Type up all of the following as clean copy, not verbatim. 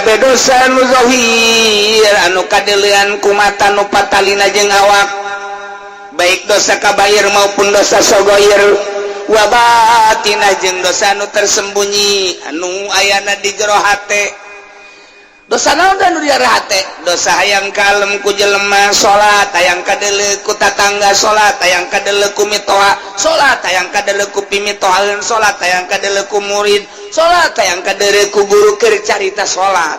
Kabeh dosa anu zahir anu kadeulean ku mata nu patalina jeung awak, baik dosa kabair maupun dosa sogoir, wa batinah jeung dosa anu tersembunyi anu ayana di jero hate. Dosa naon anu di jero hate? Dosa hayang kalem ku jelema salat, hayang kadeuleu ku tatangga salat, hayang kadeuleu ku mitoha salat, hayang kadeuleu ku pimitohaeun salat, hayang kadeuleu ku murid salat, hayang kadeuleu ku guru keur carita salat,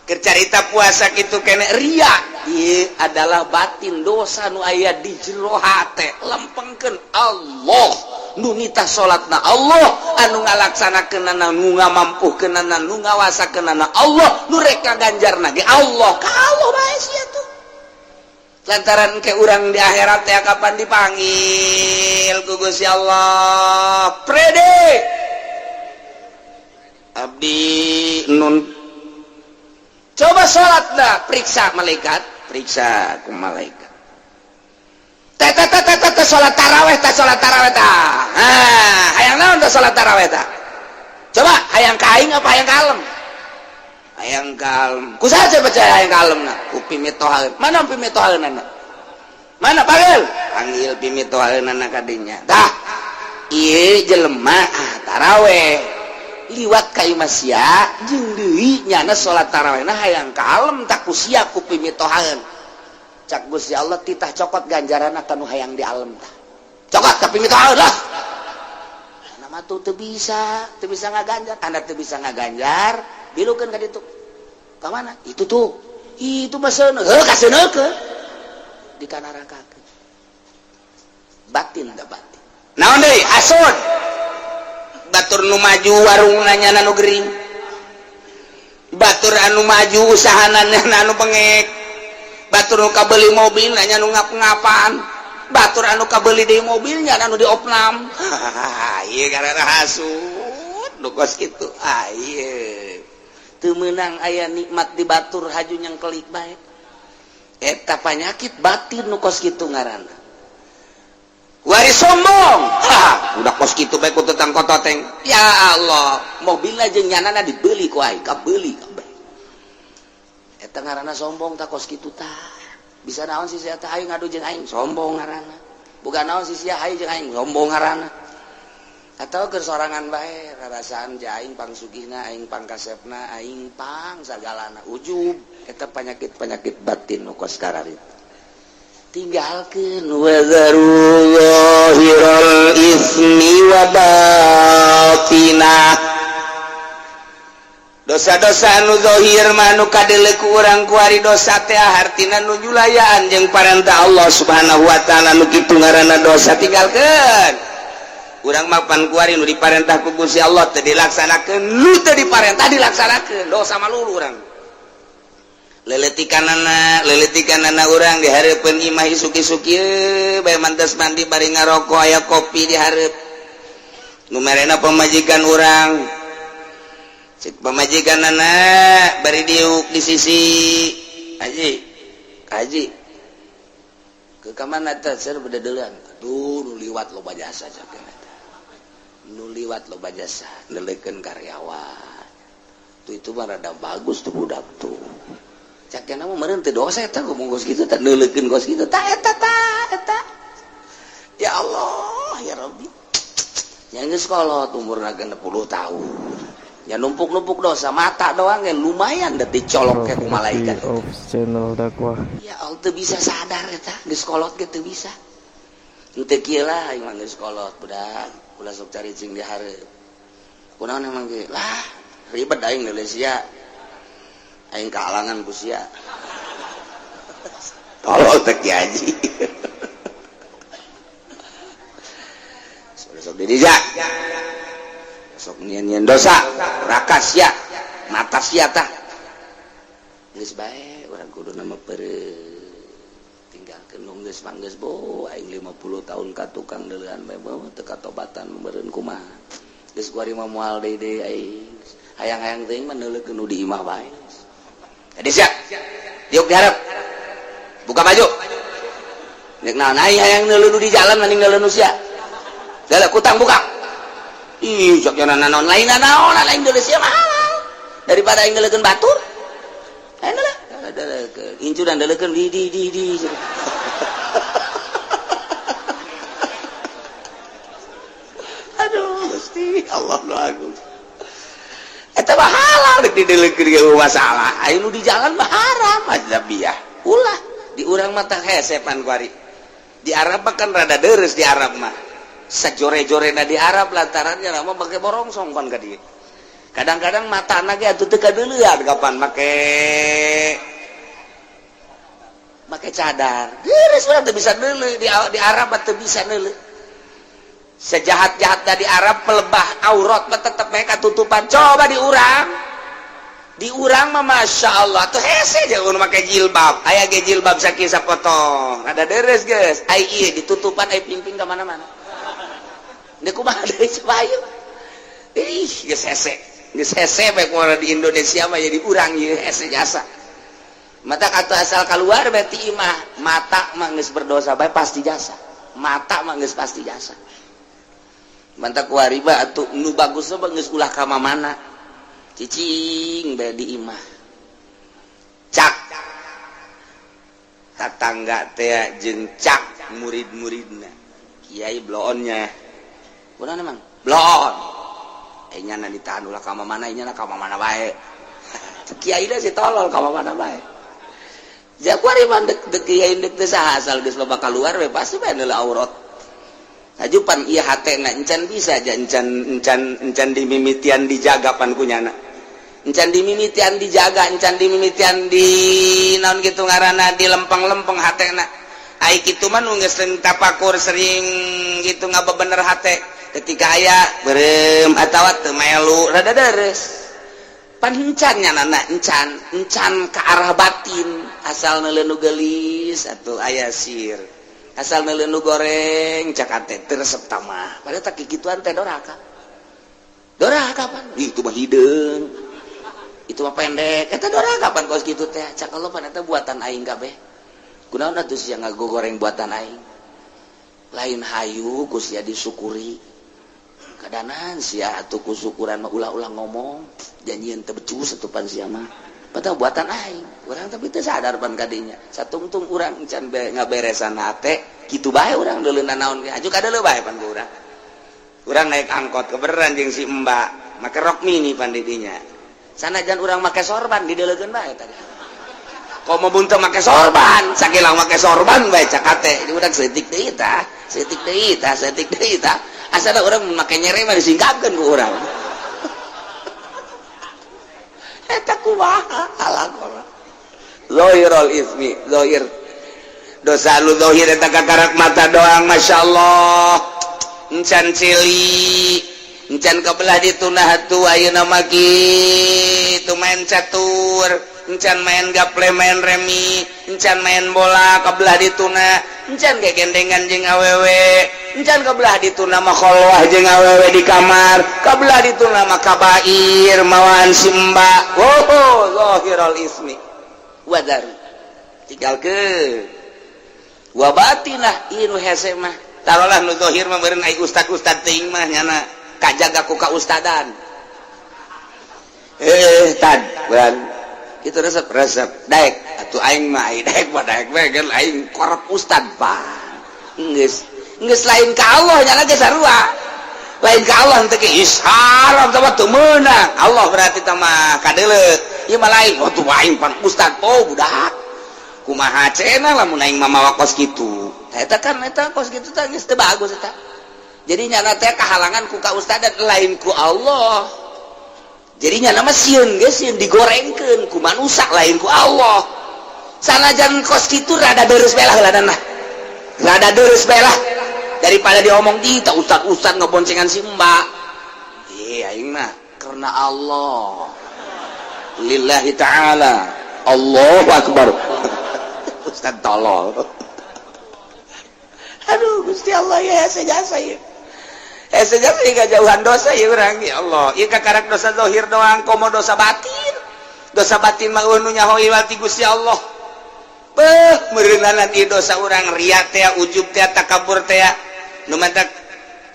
keur carita puasa, kitu kene ria. Ieu adalah batin, dosa nu aya di jero hate. Lempengkeun, Allah nu nitah salatna, Allah anu ngalaksanakeunana, nu ngamampuhkeunana, nu ngawasakeunana, Allah nu rek ngaganjarna ge Allah. Ka Allah bae sia tuh, lantaran ke urang di akhirat ya kapan dipanggil ku Gusti Allah, "Prede abdi nun, coba salat dah." Periksa malaikat, periksa ku malaikat. Teh teh teh teh teh, salat taraweh teh, salat taraweh tah. Ah, hayang naon teh salat taraweh tah? Coba, hayang ka aing apa hayang kalem? Hayang kalem. Ku saha percaya hayang kalem na? Ku pimitohaeun. Mana pimitohaeunana? Mana? Panggil, panggil pimitohaeunana kadinya. Tah, ieu jelema, ah, taraweh liwat ka imah sia jeung deui nyana salat tarawehna hayang kalem tak ku sia, ku pimitohaeun. Cak Gusti Allah, titah cokot ganjaran kanu hayang di alam tah, cokot ka pimitohaeun lah. Nama tuh teu bisa, teu bisa ngaganjar. Anda teu bisa ngaganjar, bilukeun ka ditu. Ka mana itu tuh? Itu mah seuneu, heuh, kaseuneukeun di kanarakakeun. Batin da batin. Naon deui? Hasud. Batur nu maju warung nanya nu gering, batur anu maju usahana anu bengek, batur nu kabeli mobil nanya nu ngap-ngapan, batur anu kabeli deui mobilnya anu diopnam. Ieu karena hasud nu kos kitu. Ah, ieu teu meunang aya nikmat di batur, haju nyengkelik bae. Eta panyakit batin nu kos kitu ngaranna. Wari sombong. Ha, udah kos kitu bae ku tetang kototeng. Ya Allah, mobilna jeung nyanana dibeli ku aing, kabeli kabeh. Eta ngaranna sombong tah kos kitu tah. Bisa naon sih sia teh, aing ngadu jeung aing, sombong ngaranna. Bukan naon sih sia, hayu jeung aing, sombong ngaranna. Atau keur sorangan bae rarasaan ja aing pangsugihna, aing pangkasepna, aing pang sagalana, ujub. Eta penyakit-penyakit batin nu kos kararitu. Tinggalkeun. Wadzaru zahiral ismi wa batinah. Dosa-dosa anu zahir mah anu kadeuleu ku urang kuari. Dosa teh hartina nu nyulayaan jeung parentah Allah Subhanahu wa taala, nu kitu ngaranna dosa. Tinggalkeun. Urang mah pan kuari nu diparentah ku Gusti Allah teu dilaksanakeun, nu teu diparentah dilaksanakeun, dosa malulu urang. Leletikanana, leletikanana urang di hareupeun imah, isuk-isuk ieu bae mantas mandi bari ngarokok, aya kopi di hareup nu merena pamajikan urang. Cek pamajikanana bari diuk di sisi, "Haji, haji, ke kamana teh?" "Ser bededeuleun." "Aduh, nu liwat loba jasa," cak eta, "nu liwat loba jasa neuleukeun karyawan tuh. Itu mah rada bagus tuh budak tuh," cak mah. Meureun teu dosa eta ngomong kos kitu teh, neuleukeun kos kitu tah eta tah eta. Ya Allah, ya Rabbi, yang geus kolot umurna 60 tahun ya numpuk-numpuk dosa. Mata doang ya lumayan dah dicolok ke ku malaikat. Of channel dakwah. Ya Allah, teu bisa sadar eta geus kolot ge teu bisa. Henteu kieu lah, aing mah geus kolot, budak ulah sok caricing di hareup. Kunaon emang ge lah ribet aing neuleuh sia, aing kahalangan ku sia. Tolol teh Ki Haji. Sok didija, sok nyian-nyian dosa raka sia, mata sia tah. Geus bae urang kudu nama pere tinggalkeun nu geus mah geus. Bo aing 50 tahun ka tukang deuleuan bae, bo teu katobatan meureun kumaha. Geus kuari mah moal deui deui aing. Hayang-hayang teuing mah neuleukeun nu di imah bae. Jadi siap diuk diharap, buka baju. Nek naon aing hayang neuleuh nu di jalan mending neuleuh nu sia. Dalah kutang buka. Ih, cok jangan naon lain naon lain deuleuh sia mah halal. Daripada aing ndeleukeun batur. Aing lah deleukeun. Incudan deleukeun di. Aduh, Gusti Allah nu agung. Eta mah halal dek dideleukeun ge masalah. Aya nu di jalan mah haram ajnabiyah. Ulah di urang mah tah hese pan kuari. Di Arab mah kan rada deres di Arab mah. Sajore-jorena di Arab lantarannya mah make borongsong pan ka dieu. Kadang-kadang matana ge atuh teu kadeuleuan kapan make make cadar. Deres urang teu bisa deuleu di Arab mah teu bisa deuleu. Sejahat-jahat dari Arab pelebah aurat mah tetep mereka tutupan. Coba di urang mah masya Allah tuh hese jangan make jilbab. Aya ge jilbab sakieu sapotong. Ada deres geus. Ai ieu ditutupan ai pingping ka mana-mana. Deuk kumaha deui coba ayo. Ih, geus hese. Geus hese bae kumaha di Indonesia mah jadi urang ieu hese jasa. Mata kata asal keluar berarti imah mata mah geus berdosa bae pasti jasa. Mata mah geus pasti jasa. Mantap kuari atuh nu bagus mah geus ulah ka mana cicing bae di imah. Cak tatangga teh jeung cak murid-muridna. Kiai bloonnya. Kunaon emang? Bloon. Eh nyana ditahan ulah ka mana nyana ka mana bae. Kiai si tolol ka mana bae. Ja kuari mah dek dek kiai dek teu saha asal geus loba kaluar we pasti bae neula aurat. Ajupan ieu hatena encan bisa aja encan encan encan dimimitian dijaga pan ku nyana. Encan dimimitian dijaga, encan dimimitian di naon kitu ngaranna di lempeng-lempeng hatena. Ai kitu mah nu geus sering tapakur sering gitu ngabebener hate. Ketika aya beureum atawa teu melu rada deres. Pan encan nyanana encan, encan ke arah batin asal neuleuh nu geulis atuh aya sir. Asal neuleuh nu goreng cak teh teu resep tamah. Padahal tak kikituan teh doraka. Doraka pan. Ih, itu mah hideung. Itu mah pendek. Eta doraka pan kos kitu teh. Cak Allah pan eta buatan aing kabeh. Kunaon atuh sia ngagogoreng buatan aing. Lain hayu ku sia disyukuri. Kadanan sia atuh ku syukuran mah ulah-ulah ngomong. Janjian teu becus atuh pan sia mah. Padahal buatan aing. Urang tapi teu sadar pan kadinya. Satungtung urang can ngaberesan hate, kitu bae urang deuleunan naon ge. Aju kadeuleu bae pan ku urang. Urang naik angkot kebeneran jeung si Mbak, make rok mini pan di dinya. Sanajan urang make sorban dideuleukeun bae tadi. Komo mun teu make sorban, sakilang make sorban bae cak hate. Di urang seutik deui tah, seutik deui tah, seutik deui tah. Asana urang make nyere mah disingkapkeun ku urang. Eta kumaha alakona. Zahirul ismi, zahir. Dosa lu zahir eta kakarak mata doang, masyaallah. Encan cili, encan kebelah ditunah atuh ayeuna mah kitu main catur, encan main gaple, main remi, encan main bola kebelah dituna, encan gegendengan jeung awewe, encan kebelah dituna mah kholwah jeung awewe di kamar, kebelah dituna mah kabair mawaan si mbak. Oh, zahirul ismi. Wadaru. Tinggalkeun. Wa batinah ieu nu hese mah. Tarolah nu zahir mah meureun ai ustad-ustad teuing mah nyana kajaga ku kaustadan. Tad, bulan itu resep resep daek atuh aing mah ai daek mah daek we kan aing korep ustad pan. Geus geus lain ka Allah nyana ge sarua. Lain ka Allah teh ge haram teh mah teu meunang. Allah berarti teh mah kadeuleu. Ieu mah lain, oh tuh aing pan ustad. Oh budak. Kumaha cenah lamun aing mah mawa kos kitu. Eta kan eta kos kitu teh geus teu bagus eta. Jadi nyana teh kahalangan ku kaustadan lain ku Allah. Jadi nyana mah sieun geus sieun digorengkeun ku manusia lain ku Allah. Sanajan kos kitu rada deres bae lah heulanan lah. Rada deres bae lah daripada diomong di tah ustad-ustad ngeboncengan si mbak. Ih aing mah karena Allah. Lillahi ta'ala. Allahu akbar. Ustad tolol. Aduh Gusti Allah ya hese jasa ieu. Hese jasa ieu kajauhan dosa ieu urang ya Allah. Ieu kakarak dosa zahir doang komo dosa batin. Dosa batin mah eueuh nu nyaho ieu ti Gusti Allah. Beuh meureunanan ieu dosa urang riya teh ujub teh takabur teh. Nu mantak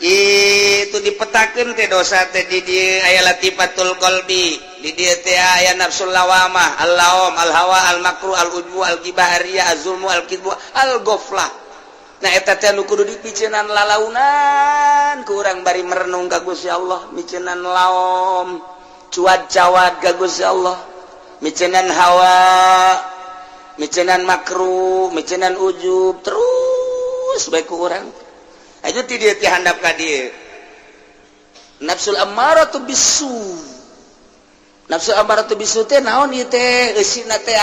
itu dipetakeun teh dosa teh di dieu aya latifatul qalbi. Di dieu teh aya nafsul lawamah, al-laum, al-hawa, al-makru, al-ujbu, al-ghibah, riya, az-zulmu, al-kidbu, al-ghaflah. Nah, eta teh nu kudu dipiceunan lalaunan ku urang bari merenung ka Gusti Allah, miceunan laom, cuad cawad ka Gusti Allah, miceunan hawa, miceunan makruh, miceunan ujub, terus bae ku urang. Ayo ti dieu ti handap ka dieu. Nafsul ammaratu bisu. Nafsu ammaratu bisu teh naon ieu teh eusina teh?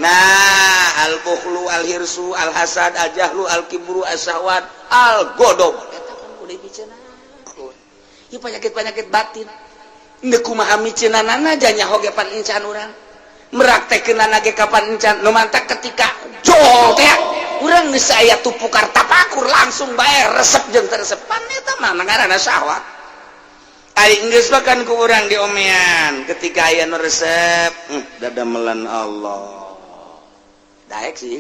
Nah, al bukhlu, al hirsu, al hasad, al jahlu, al kibru, as syahwat, al godob. Eta kan kudu dipiceunan. Ieu penyakit-penyakit batin. Ndek kumaha miceunanana nyaho ge pan encan urang. Meraktekeunana ge kapan encan. Nu mantak ketika jol teh urang geus aya tupukar tapakur langsung bae resep jeung teu resep, pan eta mah ngaranna syahwat. Ari geus bahkan ku urang diomean ketika aya nu resep, dadamelan Allah. Daek sih.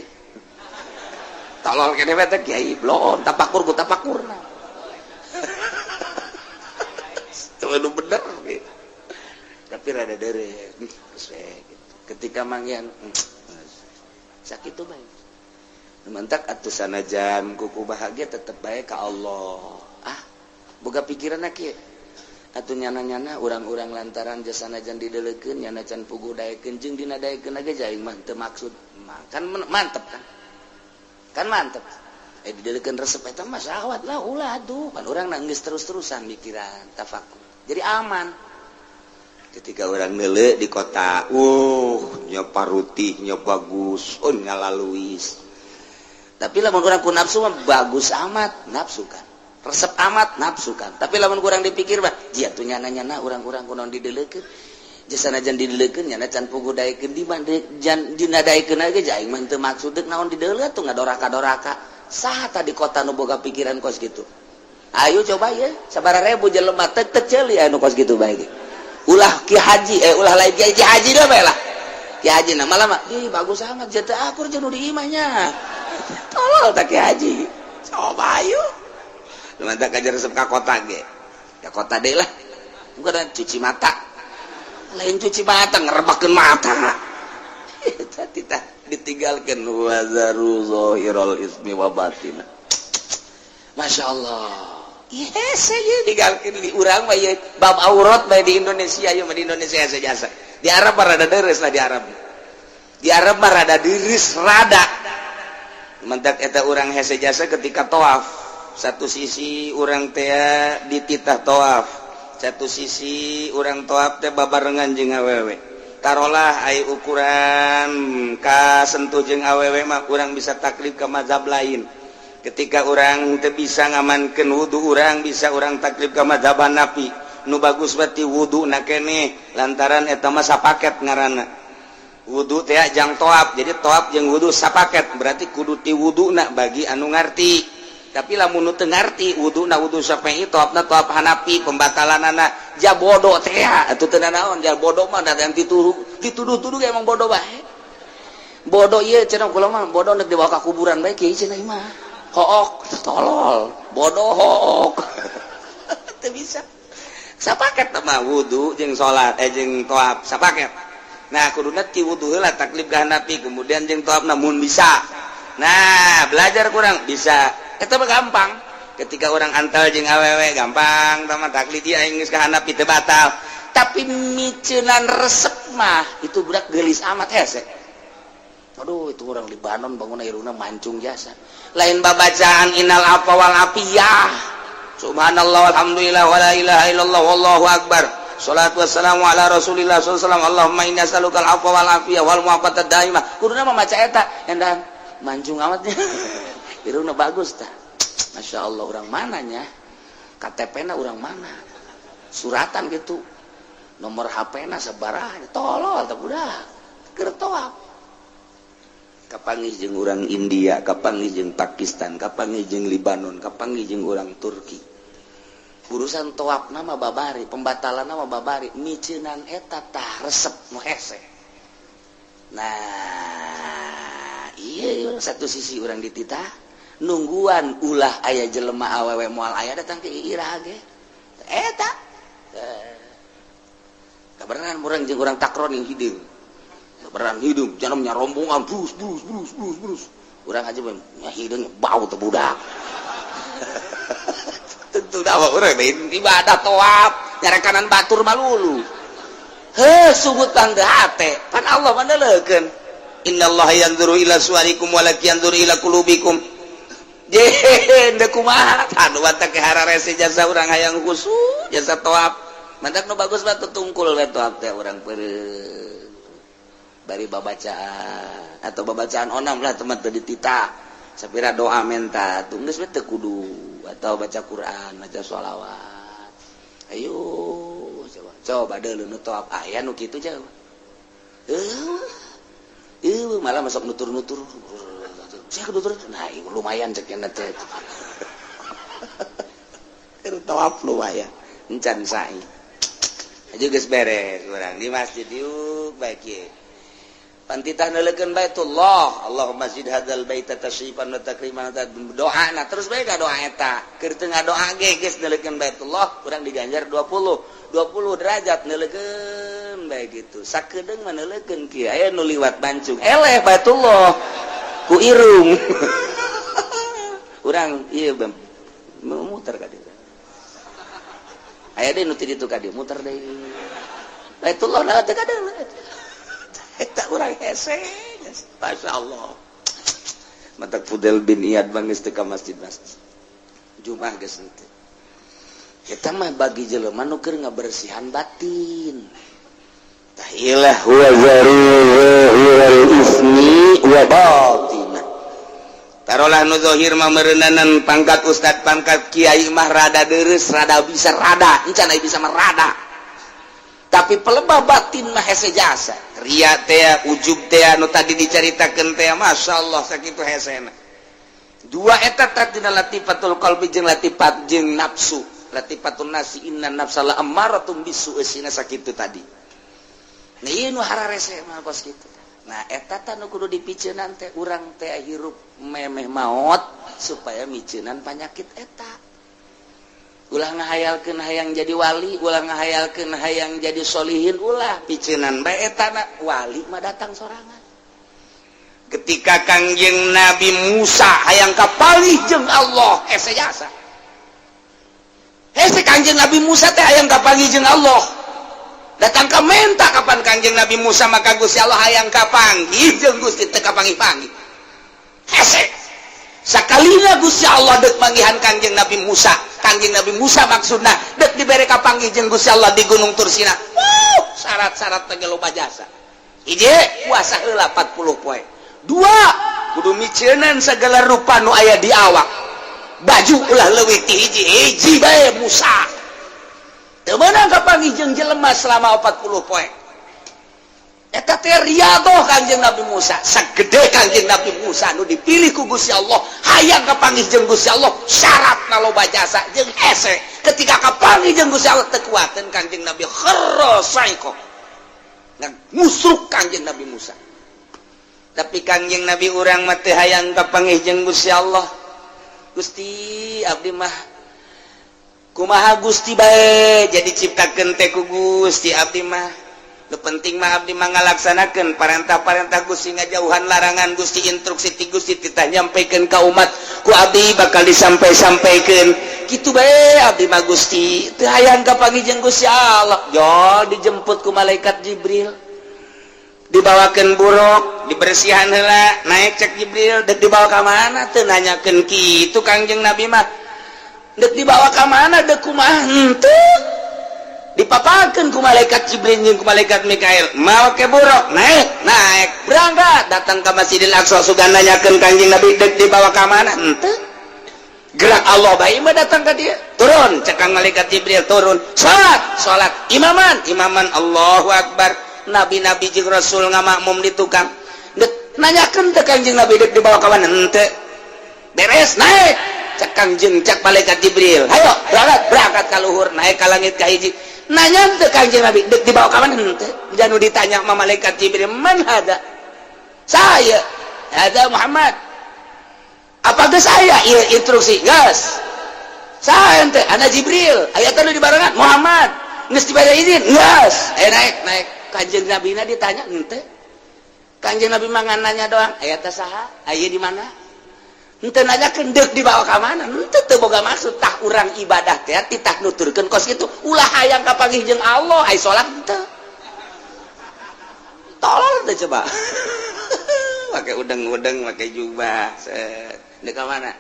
Tolol kene teh kiai belum tapakur ku tapakurna. Itu nu bener gitu. Tapi rada dere gitu. Ketika manggihan sakitu bae. Mantak atuh sanajan kuku bahagia tetep bae ka Allah. Ah, boga pikiran kieu. Atuh nyana-nyana urang-urang lantaran jasanajan didelekeun, nyana can puguh daekeun jeung dina daekeun ge aing mah teu maksud. Kan mantep kan? Kan mantep. Eh, didelekeun resep eta mah syahwat lah, ulah atuh. Pan urang geus terus-terusan mikiran tafakur. Jadi aman. Ketika orang neuleu di kota, nya parutihnya bagus, oh ngalaluis. Tapi lamun urang ku nafsu mah bagus amat, nafsu kan. Resep amat, nafsu kan. Tapi lamun kurang dipikir mah, jia tuh nyana-nyana urang-urang kunaon didelekeun. Jasanajan didelekeun, nyana can puguh daekeun di jan dina daekeun ge aing mah teu maksud deuk naon dideuleu tuh ngadoraka-doraka. Saha tadi kota nu boga pikiran kos gitu? Ayo coba ya, sabaraha ribu jelema teu teu ceuli anu kos gitu bae ge. Ulah ki haji, eh, ulah lain ki haji dah bae lah. Ki haji nah malah mah, ih bagus amat jatuh akur jeung nu di imahnya. Tolol tak ki haji. Coba ayo. Mantap aja resep ka kota ge. Ka kota deh lah. Bukan cuci mata. Lain cuci mata, ngerebakeun mata. Eta titah ditinggalkeun wazaru zahiral ismi wa batina. Masya Allah. Yes, saya tinggalkeun di urang mah ieu bab aurat bae di Indonesia ieu mah, di Indonesia saja jasa. Di Arab mah rada deres lah di Arab. Di Arab mah rada deres rada. Mentak eta urang hese jasa ketika tawaf. Satu sisi urang teh dititah tawaf. Satu sisi urang tawaf teh babarengan jeung awewe. Tarolah ai ukuran kasentuh jeung awewe mah urang bisa taklid ke mazhab lain. Ketika orang teu bisa ngamankeun wudu, urang bisa urang taklid ke mazhab Hanafi. Nu bagus berarti wudu na keneh lantaran eta mah sapaket ngaranna. Wudu teh jang toab, jadi toab jeung wudu sapaket, berarti kudu ti wuduna bagi anu ngarti. Tapi lamun nu teu ngarti, wuduna wudu Syafi'i, toabna toab Hanafi, pembatalanana ja bodoh teh atuh teu naon, ja bodoh mah da yang dituduh dituduh-tuduh emang bodoh bae. Bodoh ieu cenah kula mah bodoh nek dibawa ka kuburan bae kieu cenah mah. Hook tolol, bodoh hook. Teu bisa. Sapaket mah wudu jeung salat, eh, jeung toab sapaket. Nah, kuduna ti wudu heula taklid ka Hanafi, kemudian jeung toabna mun bisa. Nah, belajar kurang bisa. Eta mah gampang. Ketika orang antal jeung awewe gampang, tama taklid ieu aing geus ka Hanafi teu batal. Tapi miceunan resep mah itu budak geulis amat hese. Aduh, itu orang Libanon bangun irungna mancung jasa. Lain babacaan innal afwa wal afiyah. Subhanallah, alhamdulillah, wala ilaha illallah, wallahu akbar. Salatu wassalamu ala Rasulillah sallallahu alaihi wasallam. Allahumma inni as'aluka al-afwa wal afiyah wal mu'afata daimah. Kuduna mah maca eta, endan mancung amatnya. Irungna bagus tah. Masya Allah, orang mananya? KTP na orang mana? Suratan gitu. Nomor HP na sabaraha? Tolol tah budak. Keur toab. Kapanggih jeung urang India, kapanggih jeung Pakistan, kapanggih jeung Libanon, kapanggih jeung urang Turki. Urusan toab nama babari, pembatalan nama babari, miceunan eta tah resep nu hese. Nah, iya satu sisi orang dititah nungguan ulah aya jelema awewe moal aya datang ke ira ge. Eta. Kabeneran urang jeung urang takron yang hideung. Kabeneran hideung, jangan rombongan brus brus brus brus brus. Urang aja nya hideung, bau teh budak. Tentu dah urang ibadah tawaf nyarekanan batur malulu. Heh, sugut bangga hate, pan Allah mandeleukeun. Innallaha yanzuru ila suwarikum walakin yanzuru ila qulubikum. Je, henteu kumaha? Aduh, teh hararese jasa urang hayang khusyuk jasa tawaf. Mantak nu bagus mah tungkul we tawaf teh, urang peureum. Bari babacaan atau babacaan onam lah, teman teu ditita. Sapira doa menta tuh geus we teu kudu atau baca Quran, baca sholawat. Ayo coba coba deuleu nu tawaf aya nu kitu, coba. Eh, malah masuk nutur-nutur. Saya nutur, nah lumayan cek teh. Tawaf lumayan. Encan sa'i. Aja geus beres urang di masjid yuk baik ye. Pantitah neuleukeun Baitullah, Allahumma zid hadzal baita tasyrifan wa takriman, doa nah terus bae ka doa eta. Keur teu ngadoa ge geus neuleukeun Baitullah, urang diganjar 20 20 derajat neuleukeun bae gitu. Sakedeung mah neuleukeun kieu, aya nu liwat bancung. Eleh Baitullah ku irung. Urang ieu muter ka dieu. Aya deui nu ti ditu ka dieu muter deui. Baitullah na teu kadang. Eta urang hese. Masya Allah. Matak Fudel bin Iyad bang geus teu ka masjid-masjid. Jumat geus henteu. Eta mah bagi jelema nu keur ngabersihan batin. Tah ilah wa zaru ismi wa batinah. Tarolah nu zahir mah meureunanan pangkat ustad, pangkat kiai mah rada deres, rada bisa rada, encan aya bisa mah rada. Tapi pelebah batin mah hese jasa. Ria teh, ujub teh, nu tadi dicaritakeun teh, Masya Allah sakitu hesena. Dua eta tadina latifatul qalbi jeung latifat jeung nafsu. Latifatun nafsi, inna nafsa la ammaratum bisu, eusina sakitu tadi. Nah, ieu nu hararese mah kos kitu. Nah, eta tah nu kudu dipiceunan teh, urang teh hirup memeh maot supaya miceunan panyakit eta. Ulah ngahayalkeun hayang jadi wali, ulah ngahayalkeun hayang jadi solihin, ulah, piceunan bae eta na, wali mah datang sorangan. Ketika Kangjeng Nabi Musa hayang kapanggih jeung Allah, hese jasa. Hese Kangjeng Nabi Musa teh hayang kapanggih jeung Allah. Datang ke menta kapan Kangjeng Nabi Musa, maka Gusti Allah hayang kapanggih jeung Gusti teu kapanggih-panggih. Hese. Sakalina Gusti Allah dek manggihan Kangjeng Nabi Musa. Kangjeng Nabi Musa maksudna dek dibere kapanggih jeung Gusti Allah di Gunung Tursina. Wuh, syarat-syarat teh loba jasa. Hiji, puasa heula 40 poe. Dua, kudu miceunan segala rupa nu aya di awak. Baju ulah leuwih ti hiji, hiji bae Musa. Teu meunang kapanggih jeung jelema selama 40 poe. Eta teh riyadhah Kangjeng Nabi Musa. Sagede Kangjeng Nabi Musa nu dipilih ku Gusti Allah, hayang kapanggih jeung Gusti Allah, syaratna loba jasa jeung hese. Ketika kapanggih jeung Gusti Allah teu kuateun Kangjeng Nabi, kharra saiqo. Ngusruk Kangjeng Nabi Musa. Tapi Kangjeng Nabi urang mah teu hayang kapanggih jeung Gusti Allah. Gusti, abdi mah kumaha Gusti bae, jadi ciptakeun teh ku Gusti abdi mah. Nu penting mah abdi mah ngalaksanakeun parentah-parentah Gusti, ngajauhan larangan Gusti, instruksi ti Gusti titah nyampaikan ka umat ku abdi bakal disampai-sampaikeun. Kitu bae abdi mah Gusti, teu hayang kapanggih jeung Gusti Allah. Jol dijemput ku malaikat Jibril. Dibawakeun buruk, dibersihan heula, naik cek Jibril, dek dibawa ka mana? Teu nanyakeun kitu Kangjeng Nabi mah. Dek dibawa ka mana, dek kumaha henteu. Dipapakeun ku malaikat Jibril jeung ku malaikat Mikail, mau ke buruk, naik, naik, berangkat, datang ke Masjidil Aqsa, sugan nanyakeun Kangjeng Nabi dek dibawa ka mana? Henteu. Gerak Allah bae mah datang ka dia. Turun cek kang malaikat Jibril, turun. Salat, salat, imaman, imaman, Allahu Akbar. Nabi-nabi jeung Rasul ngamakmum di tukang. Dek nanyakeun teh Kangjeng Nabi dek dibawa ka mana? Henteu. Beres, naik. Cek Kangjeng, cek malaikat Jibril. Hayo, berangkat, berangkat ka luhur, naik ka langit ka hiji. Nanya teh Kangjeng Nabi dek dibawa ka mana? Henteu. Janu ditanya sama malaikat Jibril, "Man hada?" Saya. Hada Muhammad. Apa geus aya ieu instruksi? Geus. Saya ente, ana Jibril. Aya teh di barengan Muhammad. Geus dibere izin, geus. Eh, naik, naik. Kanjeng Nabi na ditanya henteu. Kanjeng Nabi mah ngan nanya doang, aya teh saha? Aya di mana? Henteu nanyakeun deuk dibawa ka mana? Henteu, teu boga maksud. Tah, urang ibadah teh titah nuturkeun kos kitu. Ulah hayang kapanggih jeung Allah, ai salat henteu. Tolol teh coba. Pakai udeng-udeng, pakai jubah, set. Deuk ka mana?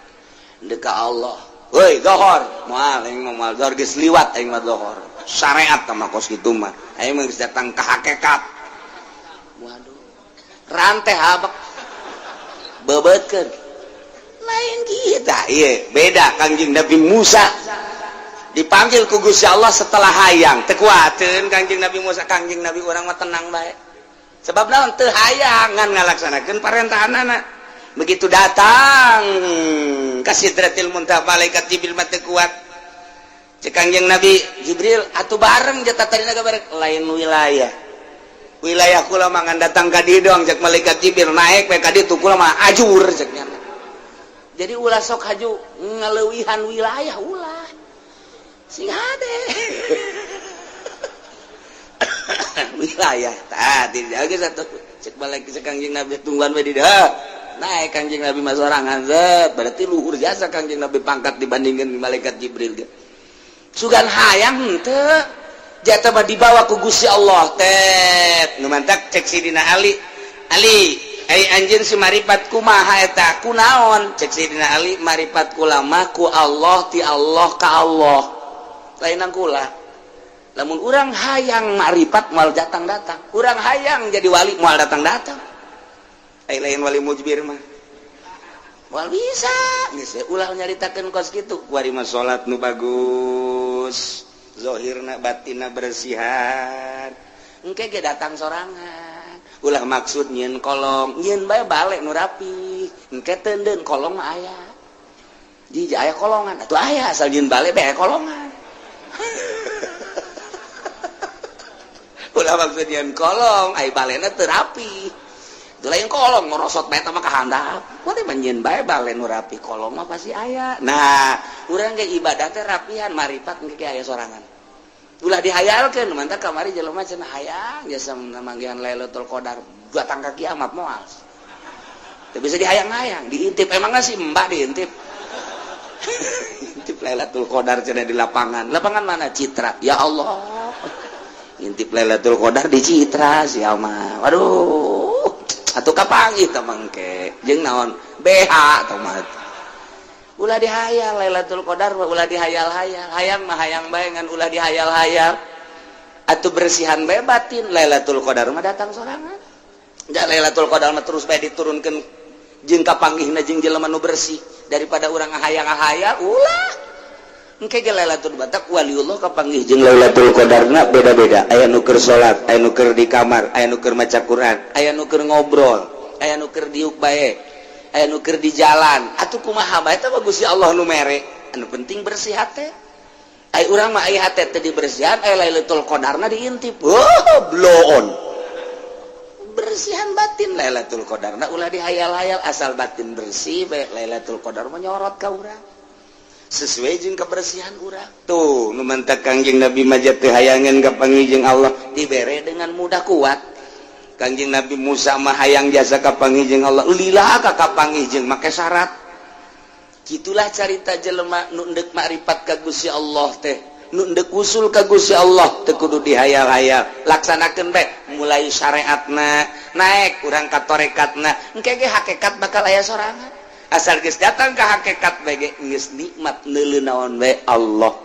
Deuk ka Allah. Woi, dohor. Moal aing mah, moal dohor, geus liwat aing mah dohor. Syariat mah kos kitu mah. Aing mah geus datang ka hakikat. Waduh. Rantai habek. Bebeutkeun. Lain kita, iya, beda. Kangjeng Nabi Musa dipanggil ku Gusti Allah setelah hayang, teu kuateun Kangjeng Nabi Musa. Kangjeng Nabi urang mah tenang bae. Sebab naon? Teu hayang, ngan ngalaksanakeun parentahanana. Begitu datang ka Sidratil Muntaha, malaikat Jibril mah teu kuat. Cek Kangjeng Nabi Jibril, atuh bareng jatah tadina bareng, lain wilayah. Wilayah kula mah ngan datang ka dieu doang, cek malaikat Jibril, naik we ka ditu, kula mah ajur, cek nya. Jadi ulah sok haju ngaleuwihan wilayah, ulah. Sing hade. Wilayah tah tidak geus atuh, cek balik cek Kangjeng Nabi, tungguan we di dieu. Naik Kangjeng Nabi mah sorangan, zet. Berarti luhur jasa Kangjeng Nabi pangkat dibandingkan malaikat Jibril ge. Sugan hayang henteu. Jatah mah dibawa ku Gusti Allah tet. Nu mantak cek Sidina Ali. Ali, ai anjeun si maripat kumaha eta? Kunaon? Cek Sidina Ali, maripat kula mah ku Allah, ti Allah ka Allah. Lainan kula. Lamun urang hayang maripat moal datang-datang. Urang hayang jadi wali moal datang-datang. Ai lain wali mujbir mah. Moal bisa. Geus ulah nyaritakeun kos kitu. Kuari mah salat nu bagus. Zohirna batinna bersihan. Engke ge datang sorangan. Ulah maksud nyieun kolong, nyieun bae balik nu rapi. Engke teundeun kolong mah aya. Di aya kolongan, atuh aya, asal nyieun balik bae kolongan. Ulah maksud nyieun kolong, ai balena teu rapi. Itu lain kolong ngorosot bae mah ka handap. Kuari mah nyieun bae bale nu rapi, kolong mah pasti aya. Nah, urang ge ibadah teh rapihan, maripat engke ge aya sorangan. Ulah dihayalkeun, mantap kamari jelema cenah hayang jasa manggihan Lailatul Qadar datang ka kiamat moal. Teu bisa dihayang-hayang, diintip emangnya sih mbak diintip. Intip Lailatul Qadar cenah di lapangan. Lapangan mana? Citra. Ya Allah. Intip Lailatul Qadar di Citra sia mah. Waduh. Atuh kapanggih teh mangke. Jeung naon? BH tah mah. Ulah dihayal Lailatul Qadar mah, ulah dihayal-hayal. Hayang mah hayang bae, ngan ulah dihayal-hayal. Atuh bersihan bae batin, Lailatul Qadar mah datang sorangan. Ja Lailatul Qadar mah terus bae diturunkeun jeung kapanggihna jeung jelema nu bersih daripada urang ngahayang-ngahayal ulah. Engke ge Lailatul Batak waliullah kapanggih jeung Lailatul Qadarna beda-beda. Aya nu keur salat, aya nu keur di kamar, aya nu keur maca Quran, aya nu keur ngobrol, aya nu keur diuk bae, aya nu keur di jalan. Atuh kumaha bae teh Gusti Allah nu mere. Anu penting bersih hate. Ai urang mah ai hate teh dibersihan, ai Lailatul Qadarna diintip. Oh, bloon. Bersihan batin Lailatul Qadarna ulah dihayal-hayal, asal batin bersih bae Lailatul Qadar mah nyorot ka urang. Sesuai jeung kebersihan urang. Tuh, nu mantak Kangjeng Nabi mah teu hayangeun kapanggih jeung Allah dibere dengan mudah kuat. Kangjeng Nabi Musa mah hayang jasa kapanggih jeung Allah, lila ka kapanggih jeung make syarat. Gitulah carita jelema nu endek makrifat ka Gusti Allah teh, nu endek usul ka Gusti Allah teu kudu dihayal-hayal, laksanakeun bae mulai syariatna, naik urang ka torekatna, engke ge hakikat bakal aya sorangan. Asal geus datang ka hakikat bae ge geus nikmat neuleu naon bae Allah.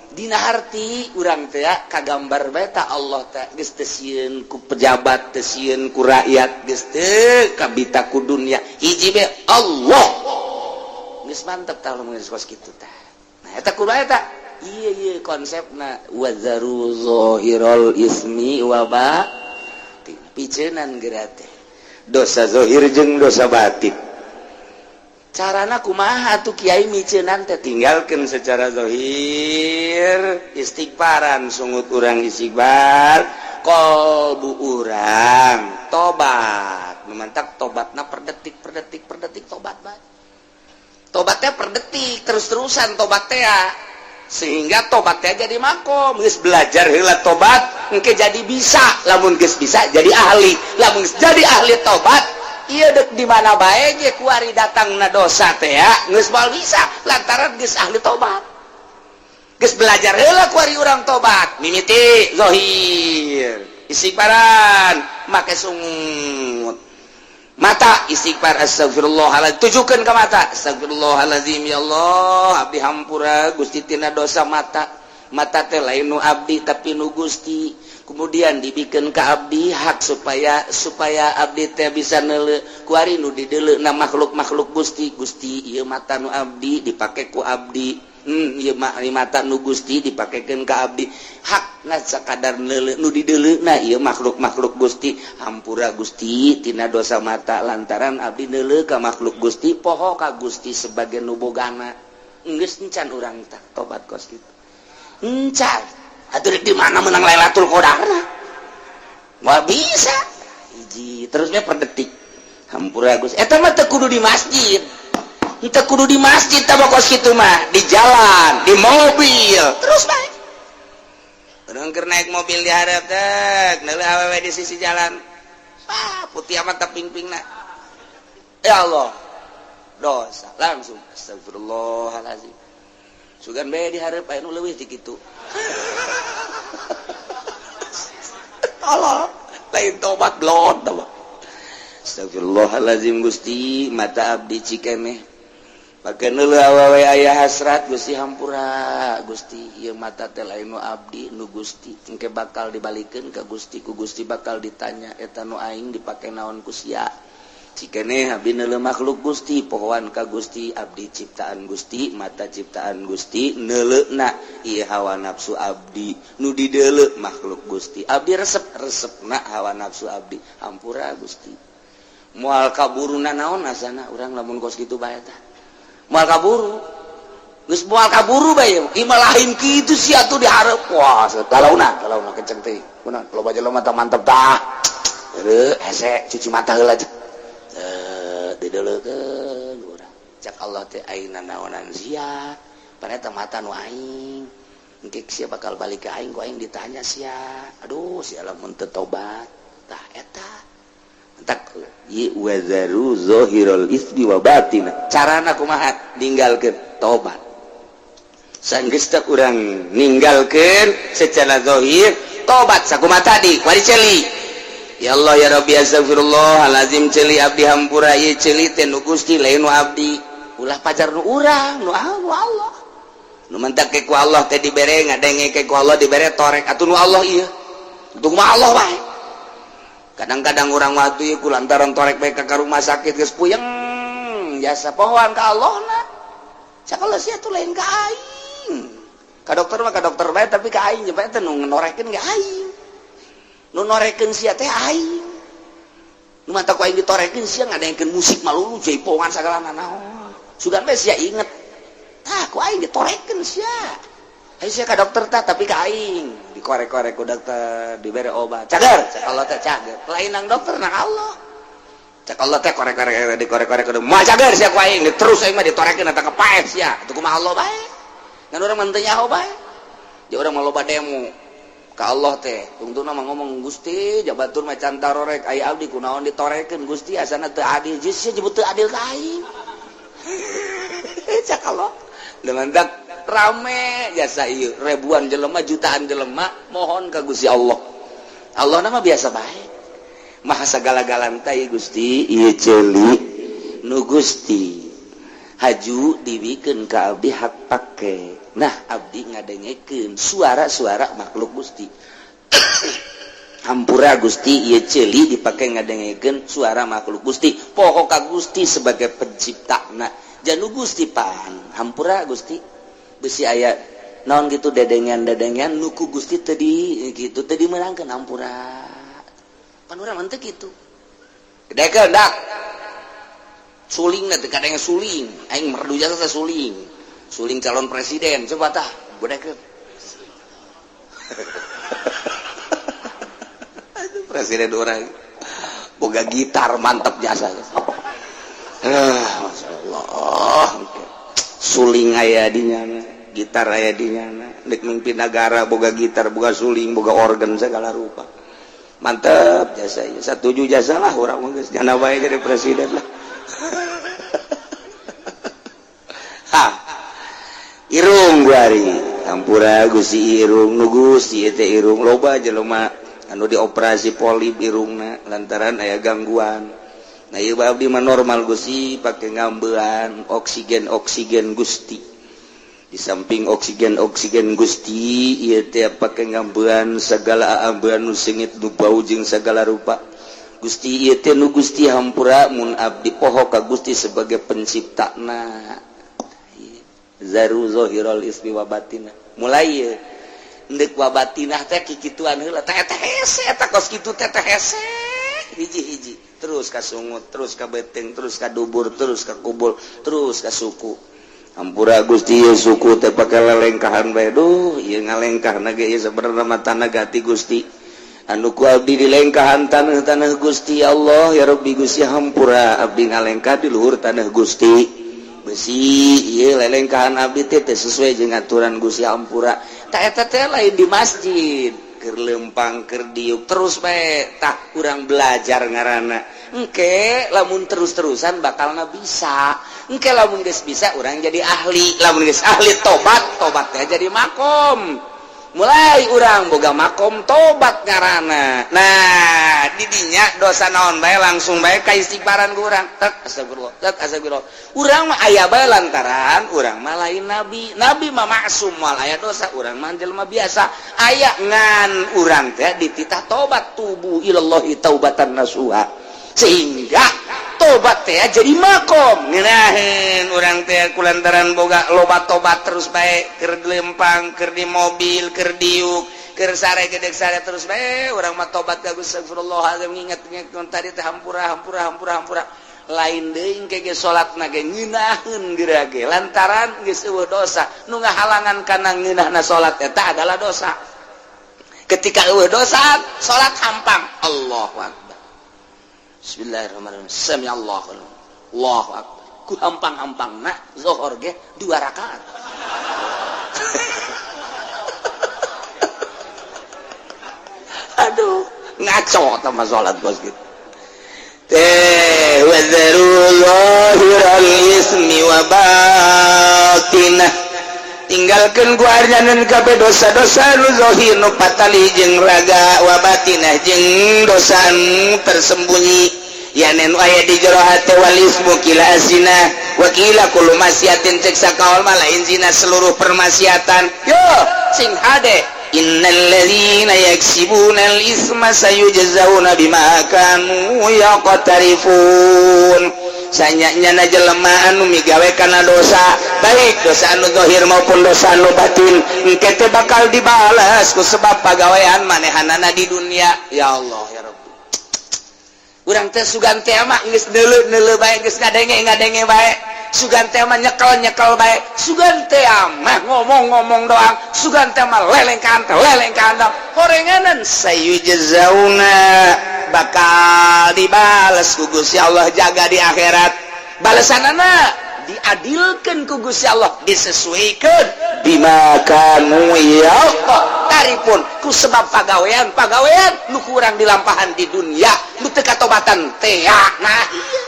Dina harti urang teh kagambar bae ta Allah teh geus teu sieun ku pejabat, teu sieun ku rakyat, geus teu kabita ku dunya, hiji bae Allah. Geus mantep tah lamun geus kos kitu tah. Nah, eta kudu eta. Iya iya konsepna wazaru zahirul ismi wa batin. Piceunan geura teh. Dosa zahir jeung dosa batin. Carana kumaha tuh kiai miceunan teh? Tinggalkeun secara zahir, istighfaran, sungut urang istighfar, kolbu urang tobat. Memantak tobatna per detik, per detik, per detik tobat bae. Tobatnya per detik terus-terusan tobat teh ya. Sehingga tobatnya jadi makom. Geus belajar heula tobat, engke jadi bisa. Lamun geus bisa, jadi ahli. Lamun geus jadi ahli tobat, ieu dek di mana bae ge kuari datangna dosa teh ya geus moal bisa, lantaran geus ahli tobat. Geus belajar heula kuari urang tobat, mimiti zohir, istighfaran make sungut mata, istighfar astagfirullahaladzim, tujukan ke mata, astagfirullahaladzim, ya Allah, abdi hampura Gusti tina dosa mata. Mata teh lain nu abdi, tapi nu Gusti. Kemudian dibikin ke abdi hak supaya supaya abdi teh bisa neule. Kuari nu dideuleu na makhluk-makhluk Gusti. Gusti, ieu mata nu abdi, dipake ku abdi. Ieu mata nu Gusti, dipakekeun ka abdi hak na sakadar neule. Nu dideuleu na ieu makhluk-makhluk Gusti. Hampura Gusti tina dosa mata, lantaran abdi neule ka makhluk Gusti, poho ka Gusti sebagai nu bogana. Geus encan urang tah tobat kos kitu? Encan atuh. Di mana menang Lailatul Qadarna? Moal bisa. Hiji terusnya per detik, hampura Gusti. Eta mah teu kudu di masjid, teu kudu di masjid tah kos kitu mah. Di jalan, di mobil, terus bae. Urang keur naik mobil, di hareup teh neuleuh awewe di sisi jalan. Ah, putih amat ping-pingna. Ya Allah, dosa langsung, astagfirullahalazim. Sugan bae di hareup aya nu leuwih ti kitu. Allah, lain tobat, blon tobat. Astagfirullahalazim, Gusti, mata abdi cikeneh pake neuleuh awewe, aya hasrat. Gusti, hampura Gusti, ieu mata teh lain nu abdi, nu Gusti. Engke bakal dibalikeun ka Gusti, ku Gusti bakal ditanya, eta nu aing dipake naon ku sia? Cikeneh abdi neuleuh makhluk Gusti, pohoan ka Gusti, abdi ciptaan Gusti, mata ciptaan Gusti, neuleuhna ieu hawa nafsu abdi. Nu dideuleu makhluk Gusti, abdi resep, resepna hawa nafsu abdi. Hampura Gusti. Moal kaburu naon asana urang lamun kos kitu bae tah? Moal kaburu, geus moal kaburu bae. Ieu lain kitu sia tuh dihareup. Wah, galauna galauna kenceng teh. Kunaon loba jelema mata mantep tah? Heueuh, hese cuci mata heula. Dideuleukeun urang, cak Allah teh, aing nanaonan sia? Ternyata mata nu aing, engke sia bakal balik ke aing, ku aing ditanya sia. Aduh, sia lamun teu tobat tah. Eta entak wazaru zahirul ismi wa batina. Carana kumaha ninggalkeun tobat? Sanggeus teh urang ninggalkeun secara zahir, tobat sakumaha tadi wari ceuli, ya Allah, ya Rabbi, astagfirullahalazim, ceuli abdi hampura, ieu ceuli teh nu Gusti, lain nu abdi. Ulah pajar nu urang, nu Allah. Nu mentak ku Allah teh dibere ngadenge, ku Allah dibere torek atuh nu Allah ieu. Untuk mah Allah bae. Kadang-kadang orang waktu ieu ku lantaran torek bae ka rumah sakit, geus puyeng jasa, pohoan ka Allah na. Cak Allah, sia tuh lain ka aing. Ka dokter mah ka dokter bae, tapi ka aing bae teh nu ngenorekeun ka aing. Nu norekeun sia teh aing. Nu mata ku aing ditorekeun, sia ngadengkeun musik malulu, jaipongan sagala naon. Sugan bae sia inget. Tah, ku aing ditorekeun sia. Ayo sia ka dokter tah, tapi ka aing dikorek-korek ku dokter, dibere obat. Cager, cak Allah teh cager. Lain nang dokter, nang Allah. Cak Allah teh korek-korek, dikorek-korek kudu moal cager sia ku aing. Terus aing mah ditorekeun eta kepaeh sia. Atuh kumaha Allah bae. Ngan urang mah teu nyaho bae. Jadi urang mah loba demo ka Allah teh. Tungtungna mah ngomong, Gusti, jabatur mah can tarorek, aya abdi kunaon ditorekeun Gusti, asana teu adil. Geus sia jebut teu adil ka aing. Cak Allah. Dengan dak rame jasa ieu, ribuan jelema, jutaan jelema mohon ka Gusti Allah. Allah nama biasa bae. Maha sagala-galana ieu Gusti, ieu ceuli nu Gusti. Haju dibikeun ka abdi hak pake. Nah, abdi ngadengekeun suara-suara makhluk Gusti. Hampura Gusti, ieu ceuli dipake ngadengekeun suara makhluk Gusti. Poho ka Gusti sebagai penciptana. Janu Gusti pan. Hampura Gusti. Besi aya naon gitu, dedengan-dedengan nu ku Gusti tadi gitu tadi meunangkeun, hampura. Pan urang mah teu kitu. Gedekeun dak. Suling teh kadang suling, aing merdu jasa teh suling. Suling calon presiden coba tah, gedekeun. Presiden orang boga gitar mantap jasa. Ah, Masya Allah, suling aya dinya. Gitar aya di nyana, dek mimpin negara boga gitar, boga suling, boga organ segala rupa. Mantep jasa ieu. Satuju jasa lah urang mah, geus nyana bae jadi presiden lah. Ha. Irung guari, hampura Gusti, irung nu Gusti teh irung loba jelema anu dioperasi polip irungna lantaran aya gangguan. Nah, ieu abdi mah normal Gusti, pake ngambean oksigen oksigen Gusti. Di samping oksigen oksigen Gusti, ieu teh pake ngambean segala ambean nu seungit, nu bau jeung segala rupa Gusti. Ieu teh nu Gusti, hampura mun abdi poho ka Gusti sebagai penciptana. Zaru zahiral ismi wa batina, mulai ieu ndek wa batinah teh kikituan heula teh, teh hese eta kos kitu teh, teh hese hiji-hiji terus ka sungut, terus ka beteng, terus ka dubur, terus ka kubul, terus ka suku. Hampura Gusti, ieu suku teh pake lelengkahan bae. Duh, ieu ngalengkah ge ieu sebenarnya mah tanah gati Gusti, anu ku abdi dilengkahan tanah-tanah Gusti. Allah ya Rabbi, Gusti, hampura abdi ngalengkah di luhur tanah Gusti. Besi ieu lelengkahan abdi teh teh sesuai jeung aturan Gusti, hampura. Tak eta teh lain di masjid, keur lempang, keur diuk terus bae. Tah, urang belajar ngaranna engke lamun terus-terusan bakalna bisa. Engke lamun geus bisa, urang jadi ahli. Lamun geus ahli, tobat, tobatnya jadi makom. Mulai urang boga makom tobat ngaranna. Nah, didinya dosa naon bae langsung bae ka istighfaran ku urang, tek astagfirullah, tek astagfirullah. Urang mah aya bae lantaran urang mah lain nabi. Nabi mah maksum, moal aya dosa. Urang mah jelema biasa aya, ngan urang teh dititah tobat, tubu ilallahi taubatan nasuha, sehingga tobat teh jadi makom ngeunaheun urang teh kulantaran boga loba tobat terus bae, keur lempang, keur di mobil, keur diuk, keur sare gedek sare, terus bae urang mah tobat ka Gusti, astagfirullahaladzim, nginget-nginget tadi teh, hampura, hampura, hampura, hampura. Lain deui engke ge salatna ge ngeunaheun geura ge, lantaran geus eueuh dosa. Nu ngahalangan kana ngeunahna salat eta adalah dosa. Ketika eueuh dosa, salat hampang, Allahu akbar, bismillahirrahmanirrahim, sami Allahu, Allahu akbar, ku hampang-hampangna zohor ge dua rakaat. Aduh, ngaco sama salat bos gitu teh. Wadzaru zahiral ismi wa batinah, tinggalkan guardianan kabeh dosa-dosa nu zahir, nu patali jeung raga, wa batinah jeung dosa nu tersembunyi, yanen aya di jero hate. Wal ismu qila zina wa qila kullu maksiatin, cek sakaol mah lain zina, seluruh permaksiatan. Yo sing hade, innal ladzina yaksibuna al isma sayujzauna bima kanu yaqtarifun. Sanyanya jelema anu migawe kana dosa, baik dosa anu zahir maupun dosa anu batin, engke teh bakal dibalas ku sebab pagawean manehanana di dunia. Ya Allah ya Rabbi, urang teh sugan teh mah geus neuleu-neuleu bae, geus ngadenge-ngadenge bae, sugan teh mah nyekel-nyekel bae, sugan teh mah ngomong-ngomong doang, sugan teh mah lelengkahan teh lelengkahan doang, horenganan. Sayujzauna, bakal dibales ku Gusti Allah jaga di akhirat. Balasanana diadilkan ku Gusti Allah, disesuaikan bima kanu yaqtarifun, ku sebab pagawean pagawean nu kurang dilampahan di dunia, nu teu katobatan teh. Nah iya,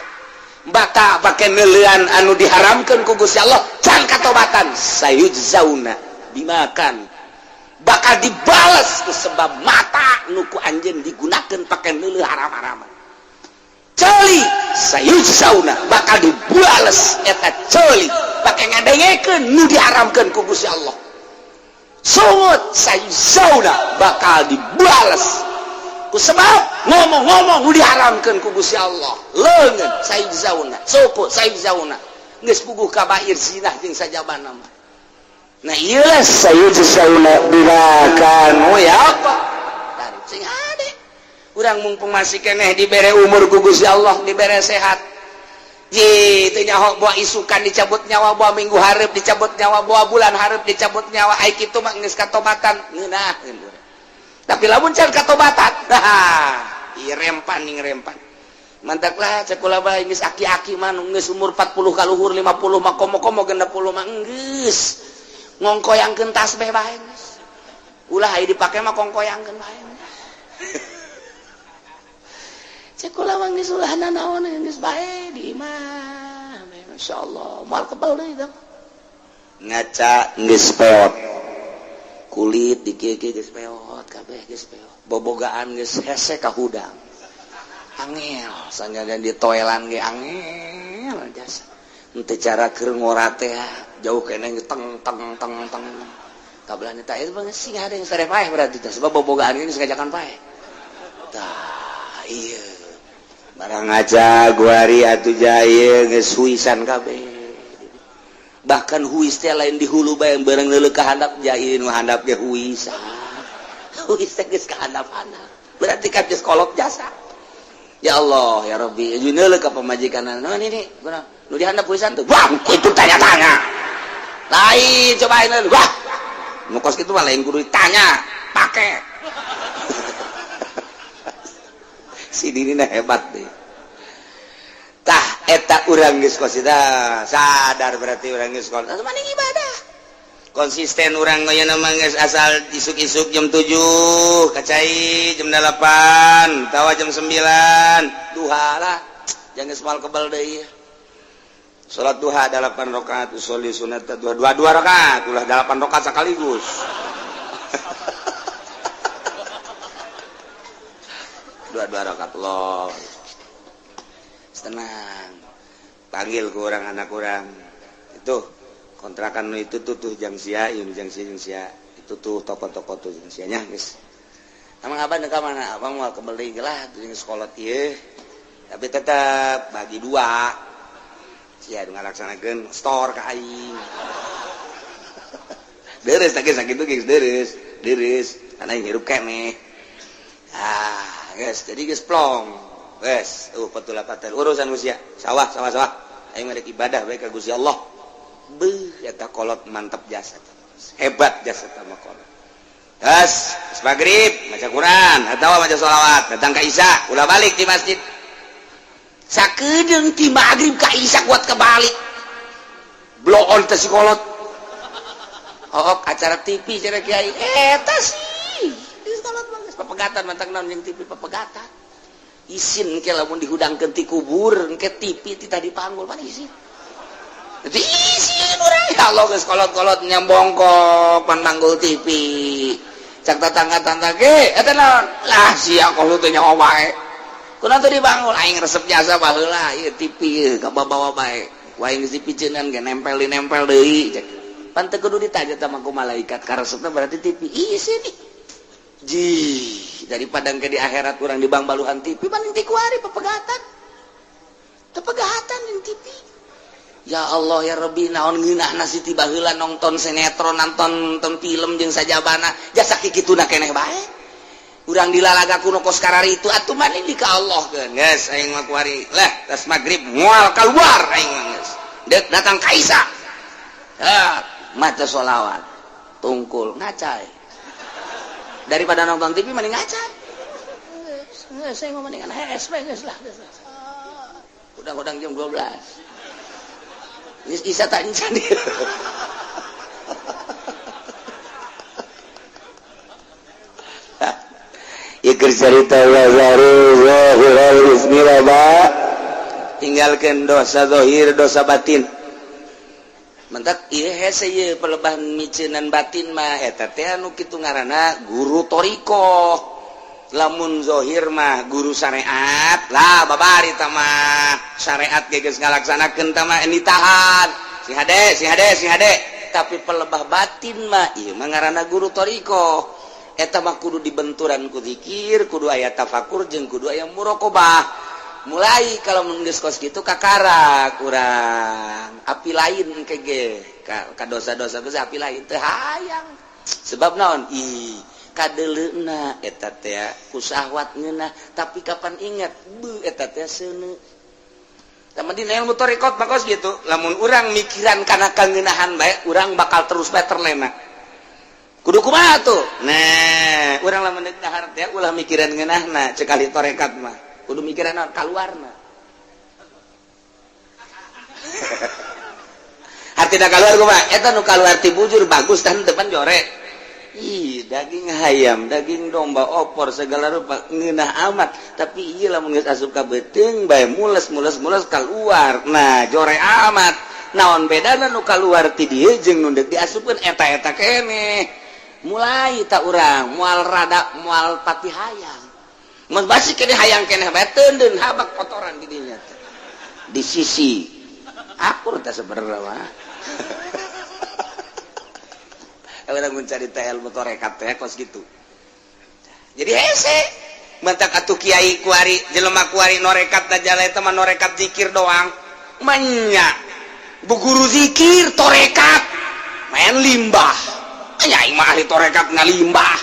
bata pake neuleuan anu diharamkeun ku Gusti Allah, can katobatan. Sayujzauna bimakan, bakal dibales ku sebab mata nu ku anjeun digunakeun pake neuleuh haram-haraman. Ceuli, sayujzauna, bakal dibales eta ceuli pake ngadengekeun nu diharamkeun ku Gusti Allah. Sungut, sayujzauna, bakal dibales ku sebab ngomong-ngomong nu diharamkeun ku Gusti Allah. Leungeun, sayujzauna. Suku, sayujzauna. Geus puguh kabair zina jeung sajabana mah. Nah ieu sayujzauna bima kanu yaqtarif. Sing hade urang, mumpung masih keneh dibere umur ku Gusti Allah, dibere sehat. Ji teu nyaho boa isukan dicabut nyawa, boa minggu hareup dicabut nyawa, boa bulan hareup dicabut nyawa. Ai kitu mah geus katobatan ngeunaheun. Tapi lamun can katobatan, nah ieu rempan ning rempan. Mantaklah cek kula bae, geus aki-aki mah, geus umur 40 ka luhur, 50 mah komo-komo 60 mah geus. Ngongkoyangkeun tasbih bae geus. Ulah aya dipake mah kongkoyangkeun bae. Cek kula mah geus ulah nanaon geus bae di imah. Masyaallah, moal kebal deui tah. Ngaca geus peot. Kulit di kieu geus peot, kabeh geus peot. Bobogaan geus hese ka hudang. Angel, sanajan di toelan ge angel jasa. Henteu cara keur ngora teh jauh keneh teng teng teng teng. Kabelah teh eta mah sing ada yang sare paeh berarti teh sebab bobogaan geus ngajakan paeh. Tah, ieu. Barang ngaca guari atuh jaye geus huisan kabeh. Bahkan huis teh lain di hulu bae bareng leuleuk ka handap jaye nu handap ge huisan. Huis teh geus ka handap-handap. Berarti kan geus kolot jasa. Ya Allah ya Rabbi, jeung ka pamajikan naon ini kunaon nu dihandap huisan tuh. Wah, itu tanya-tanya. Lain cobain wah. Nu kos kitu mah lain kudu ditanya, pake. Si dini hebat deh. Tah eta urang geus kos sadar berarti urang geus kos. Maning ibadah. Konsisten urang aya mah geus asal isuk-isuk jam 7 kacai jam 8 tawa jam 9 duha lah. Jangan geus moal kebal deui. Salat duha 8 rakaat, usolli sunat duha 2 2 rakaat, ulah 8 rakaat sekaligus. 2 2 rakaat Allah. Tenang. Panggil ke orang anak orang. Itu kontrakan itu tuh tuh jang sia, ieu jang sia jang sia. Itu tuh toko-toko tuh jang sia nya geus. Emang abang ka mana? Abang moal kebeli lah jeung sekolah ieu. Tapi tetap bagi dua. Sia nu ngalaksanakeun store ka aing. Deres teh sakitu geus deres, deres. Karena aing hirup keneh. Ah, geus jadi geus plong. Geus, patulapaten urusan usia. Sawah, sawah, sawah. Aing mah ibadah bae ka Gusti Allah. Beuh, eta kolot mantap jasa. Hebat jasa mah kolot. Geus, maghrib maca Quran atawa maca sholawat, datang ka Isya, ulah balik di masjid. Sakedeung ti maghrib ka Isya kuat kebalik. Bloon teh si kolot. Oh, acara TV cenah kiai. Eta sih. Di kolot mah geus papegatan mantang naon jeung TV papegatan. Isin ke lamun dihudangkeun ti kubur engke TV ti tadi panggul mana isin. Jadi isin urang ya Allah geus kolot-kolot nyambongkok pan manggul TV. Cak tetangga-tetangga ge eta naon? Lah sia kolot teh nyawa bae. Kunaon teu dibangun aing resep jasa baheula ieu TV ieu kabawa bae. Ku aing geus dipiceunan ge nempel dinempel deui cek. Pan teu kudu ditanya tah ku malaikat karesepna berarti TV. Isin ji daripada ke di akhirat kurang di bang baluhan TV paling tikuari pepegatan tepegatan yang TV. Ya Allah ya Rabbi naon ngeunahna si tiba heula nonton sinetron nonton nonton film jeung sajabana jasa kikituna keneh bae urang dilalaga kuno kos kararitu atuh maning di ka Allah keun geus aing mah kuari lah tas magrib moal keluar aing mah geus deuk datang ka Isa ah maca sholawat tungkul ngacai daripada nonton TV mending ngaca. Saya mau mendingan HSP geus lah. Udang-udang jam 12. Geus isa tak encan. Ieu keur carita tinggalkeun dosa zahir dosa batin. Mentak ieu hese ieu pelebahan miceunan batin mah eta teh anu kitu ngaranna guru thoriqoh. Lamun zahir mah guru syariat lah babari tah mah syariat ge geus ngalaksanakeun tah mah ditahan si hade si hade si hade. Tapi pelebah batin mah ieu mah ngaranna guru thoriqoh. Eta mah kudu dibenturan ku zikir, kudu aya tafakur jeung kudu aya muraqabah. Mulai kalau geus kos kitu kakara kurang api lain kege ka dosa-dosa geus api lain teu hayang sebab naon ih kadeleuna eta teh ku syahwat ngeunah tapi kapan ingat beuh eta teh seuneu. Tah dina ilmu thariqat mah kos kitu lamun urang mikiran kana kangeunahan bae urang bakal terus bae terlena kudu kumaha tuh. Nah urang lamun deuk dahar teh ulah mikiran ngeunahna cek ahli tarekat mah kudu mikiran naon kaluarna. Artina keluar kumaha? Eta nu kaluar ti bujur bagus dan depan jore. Ih, daging hayam, daging domba, opor segala rupa ngeunah amat, tapi ieu lamun geus asup ka beuteung bae mules mules mules keluar. Nah, jore amat. Naon bedana nu kaluar ti dieu jeung nu deuk diasupkeun? Eta-eta keneh. Mulai tak urang moal rada, moal pati hayang. Mun basi keneh hayang keneh bae, teundeun habak kotoran di dinya teh. Di sisi akur teh sebenarnya mah. Orang mencari ilmu torekat teh kos gitu. Jadi hese. Mentak atuh kiai kuari, jelema kuari norekat da eta mah norekat zikir doang. Manya. Bu guru zikir torekat main limbah. Nya aing mah ahli torekat ngalimbah.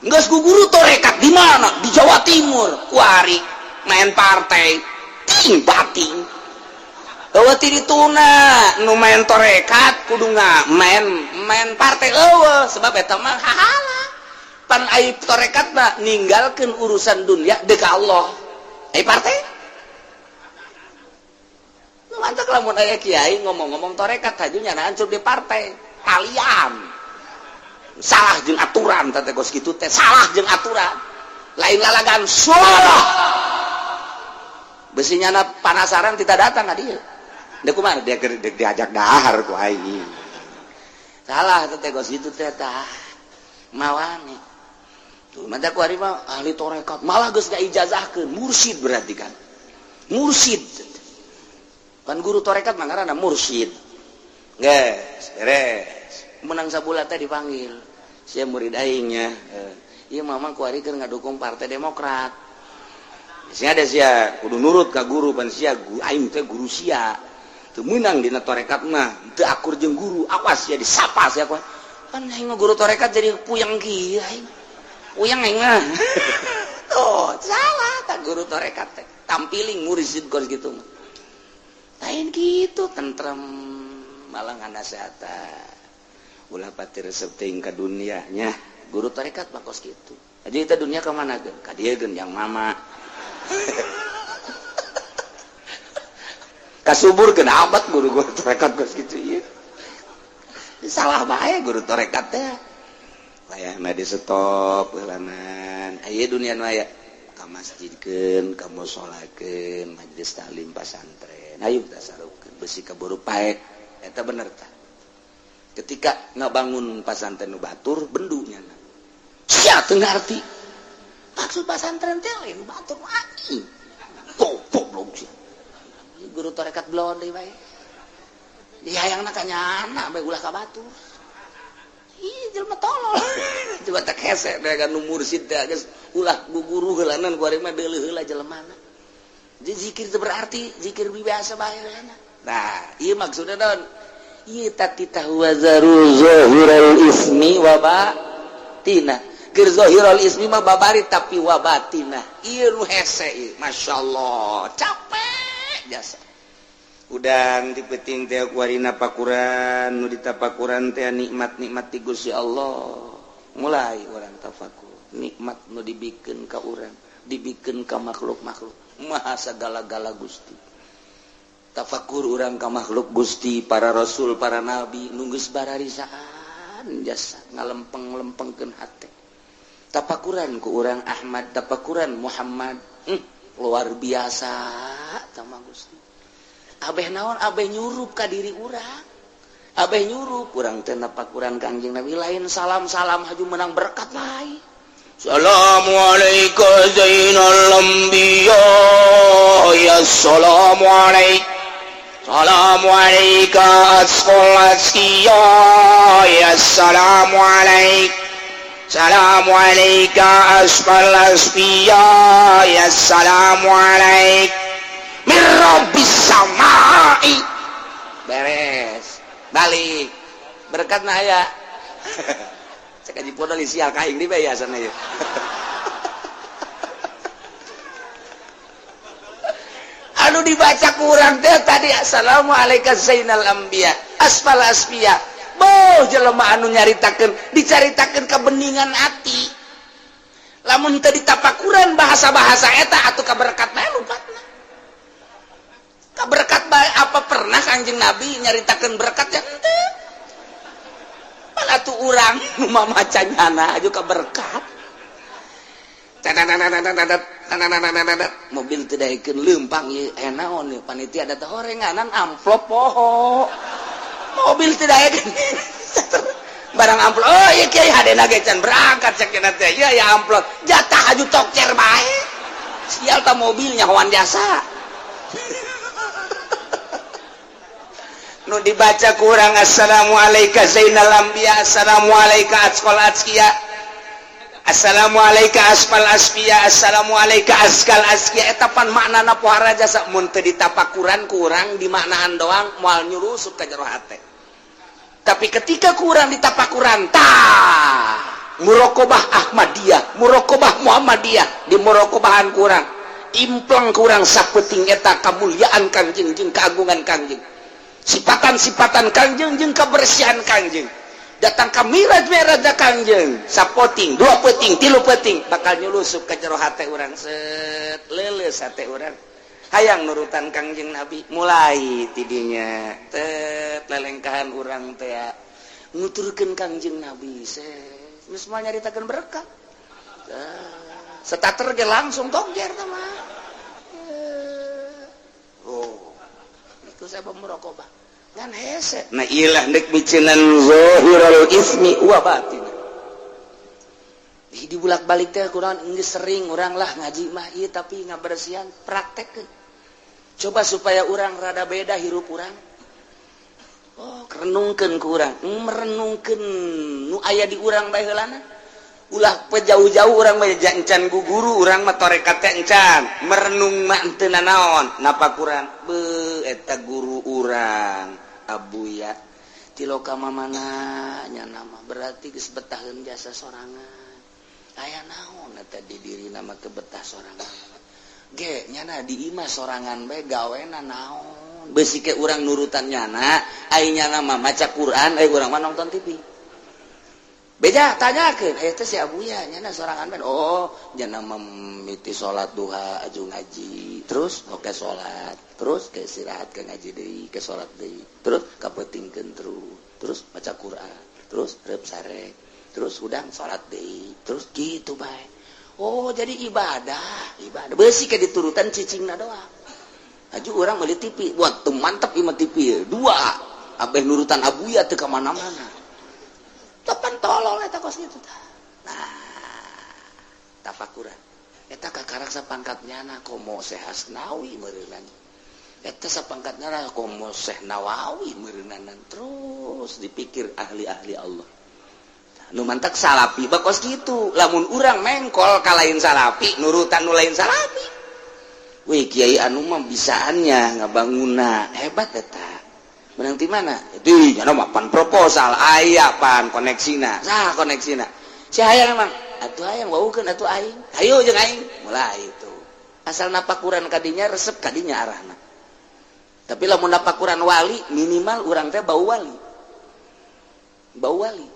Geus ku guru torekat di mana? Di Jawa Timur. Kuari main partai. Ting bating. Eueuh ti dituna nu main torekat kudu main main partai eueuh, sebab eta mah hahala. Pan ai torekat mah ninggalkeun urusan dunia deuk ka Allah. Ai partai? Nu mantak lamun aya kiai ngomong-ngomong torekat haju nyana hancur di partai. Kalian salah jeung aturan teh, kos kitu teh salah jeung aturan. Lain lalagan, salah. Besi nyana panasaran tidak datang ka dieu. Dia kumaha dia diajak dahar ku aing. Salah teh kos kitu teh, tah. Mawane. Tuh mata ku ari mah ahli torekat malah geus ngaijazahkeun mursyid, berarti kan. Mursyid. Kan guru torekat mah ngaranna mursyid. Geus, beres. Menang sabulan teh dipanggil. Sia murid aingnya. Ieu mama ku ari keur ngadukung Partai Demokrat. Sia ada sia kudu nurut ka guru, pan sia aing teh guru sia. Teu meunang dina torekat mah, teu akur jeung guru, awas sia disapa sia ku. Kan aing mah guru torekat jadi puyeng kieu aing. Puyeng aing mah. Oh, salah tak guru torekat teh. Tampiling mursyid kos gitu mah. Lain gitu, tentrem malah nganasehatan. Ulah pati resep teuing ka dunia nya. Guru torekat mah kos kitu. Jadi kita dunia ka mana geun? Ka dieu geun yang mama. Kasubur kenapa guru guru torekat kos kitu ieu? Salah bae guru torekat teh. Wayahna di stop heulanan. Aya dunia nu aya ka masjidkeun, ka musolakeun, majelis taklim pasantren. Ayo tasarufkeun besi kaburu paek. Eta bener tah. Ketika ngabangun pasantren nu batur bendu nyana. Sia teu ngarti. Maksud pasantren teh lain batur aing. Tuh goblok sia. Guru torekat belon deui bae. Di hayangna ka nyana bae ulah ka batur. Ih, jelema tolol. Coba tak hese teh kan nu mursyid teh geus ulah guguru heulanan ku ari mah deuleuh heula jelemana. Jadi zikir teu berarti zikir biasa bae heulana. Nah, ieu maksudna naon? Ieu tatitah wazaru zahiral ismi wa batina. Keur zahirul ismi mah babari, tapi wa batina. Ieu nu hese ieu, masyaallah, capek jasa. Udang di peting teh kuarina pakuran nu ditapakuran teh nikmat-nikmat ti Gusti Allah. Mulai urang tafakur, nikmat nu dibikeun ka urang, dibikeun ka makhluk-makhluk. Maha sagala-gala Gusti. Tafakur urang ka makhluk Gusti, para rasul, para nabi nu geus bararisaan jasa ngalempeng-lempengkeun hate. Tapakuran ku urang Ahmad, tapakuran Muhammad, luar biasa sama Gusti. Abeh naon, abeh nyurup ka diri urang. Abeh nyurup urang teh napakuran Kangjeng Nabi, lain salam-salam haju menang berkat lain. Assalamualaikum Zainal Anbiya, ya assalamualaikum. Assalamualaikum asqal asqiya, ya assalamualaikum. Assalamualaikum asqal asfiya, ya assalamualaikum. Min rabbis samai. Beres. Balik. Berkat na aya. Cek aji podol sial ka aing di bae sana ieu. Anu dibaca kurang teh tadi assalamualaikum zainal anbiya asfal asfiya. Boh jelema anu nyaritakeun dicaritakeun kebeningan hati. Lamun teu ditapakuran bahasa-bahasa eta atuh kaberkat bae lupatna. Kaberkat bae apa pernah Kangjeng Nabi nyaritakeun berkat ya henteu. Malah tuh urang nu mamaca nyana aju ka berkat. Mobil teu daekeun leumpang ieu aya naon ieu panitia da teh horenganan amplop poho. Mobil teu daekeun. Barang amplop, oh iya kiai hadena ge can berangkat cek teh. Ieu aya amplop, jatah aju tokcer bae. Sial ta mobilnya hoan jasa. Nu dibaca kurang assalamualaikum zainal anbiya, assalamualaikum atqal atqiya, assalamualaikum asfal asfiya, assalamualaikum askal askiya. Eta pan maknana pohara jasa mun teu ditapakuran kurang dimaknaan doang moal nyurusup ka jero hate. Tapi ketika kurang ditapakuran tah muraqabah Ahmadiyah, muraqabah Muhammadiyah, di muraqabahan kurang impleng kurang sapeting eta kamuliaan Kangjeng jeung keagungan Kangjeng, sipatan-sipatan Kangjeng jeung kebersihan Kangjeng. Datang ka miraj miraj Kangjeng sapoting, dua peting, tilu peting bakal nyulusup ke jero hate urang, set leuleus hate urang hayang nurutan Kangjeng Nabi. Mulai tidinya tet lelengkahan urang teh nuturkeun Kangjeng Nabi, set geus moal nyaritakeun berkat. Starter ge langsung tokjer tah mah. Oh itu saya muraqabah ngan hese. Nah ilah ndek miceunan zahirul ismi wa batin. Di bulak-balik teh kurang geus sering urang lah ngaji mah ieu, tapi ngabersihan praktekkeun. Coba supaya urang rada beda hirup urang. Oh, renungkeun ku urang, merenungkeun nu aya di urang bae heulana. Ulah jauh-jauh urang mah encan ku guru urang mah tarekat teh encan, merenung mah teu nanaon, napakuran. Beuh eta guru urang Abuya tiloka mamana nya nama berarti geus betaheun jasa sorangan. Aya naon eta di diri nama kebetah sorangan. Ge nyana di imah sorangan bae gawena naon. Beusi ke urang nurutan nyana, ai nyana mah maca Quran, ai urang mah nonton TV. Beja tanyakeun, eh teh si Abuya nyana sorangan bae. Oh, nyana mimiti salat duha aju ngaji, terus oke salat, terus ke istirahat ke ngaji deui, ke salat deui, terus kapeutingkeun terus, terus maca Quran, terus reup sare, terus udang salat deui, terus gitu bae. Oh, jadi ibadah, ibadah. Beusi ke diturutan cicingna doang. Aju urang meuli TV, wah teu mantep ieu mah TV. Dua, abeh nurutan Abuya teu ka mana-mana. Tepan tolol eta kos kitu tah. Nah, tafakuran. Eta kakarak sapangkat nyana komo Syekh Asnawi meureunan. Eta sapangkat nyana komo Syekh Nawawi meureunanan. Terus dipikir ahli-ahli Allah. Nu mantak salapi bakos kitu. Lamun urang mengkol ka lain salapi, nurutan nu lain salapi. Wih, kiai anu mah bisaannya ngabanguna hebat eta. Menang di mana? Di nyana mah pan proposal aya pan koneksina. Sah koneksina. Si hayang emang atuh hayang waukeun atuh aing. Hayu jeung aing. Mulai itu. Asal napakuran kadinya resep kadinya arahna. Tapi lamun napakuran wali minimal urang teh bau wali. Bau wali.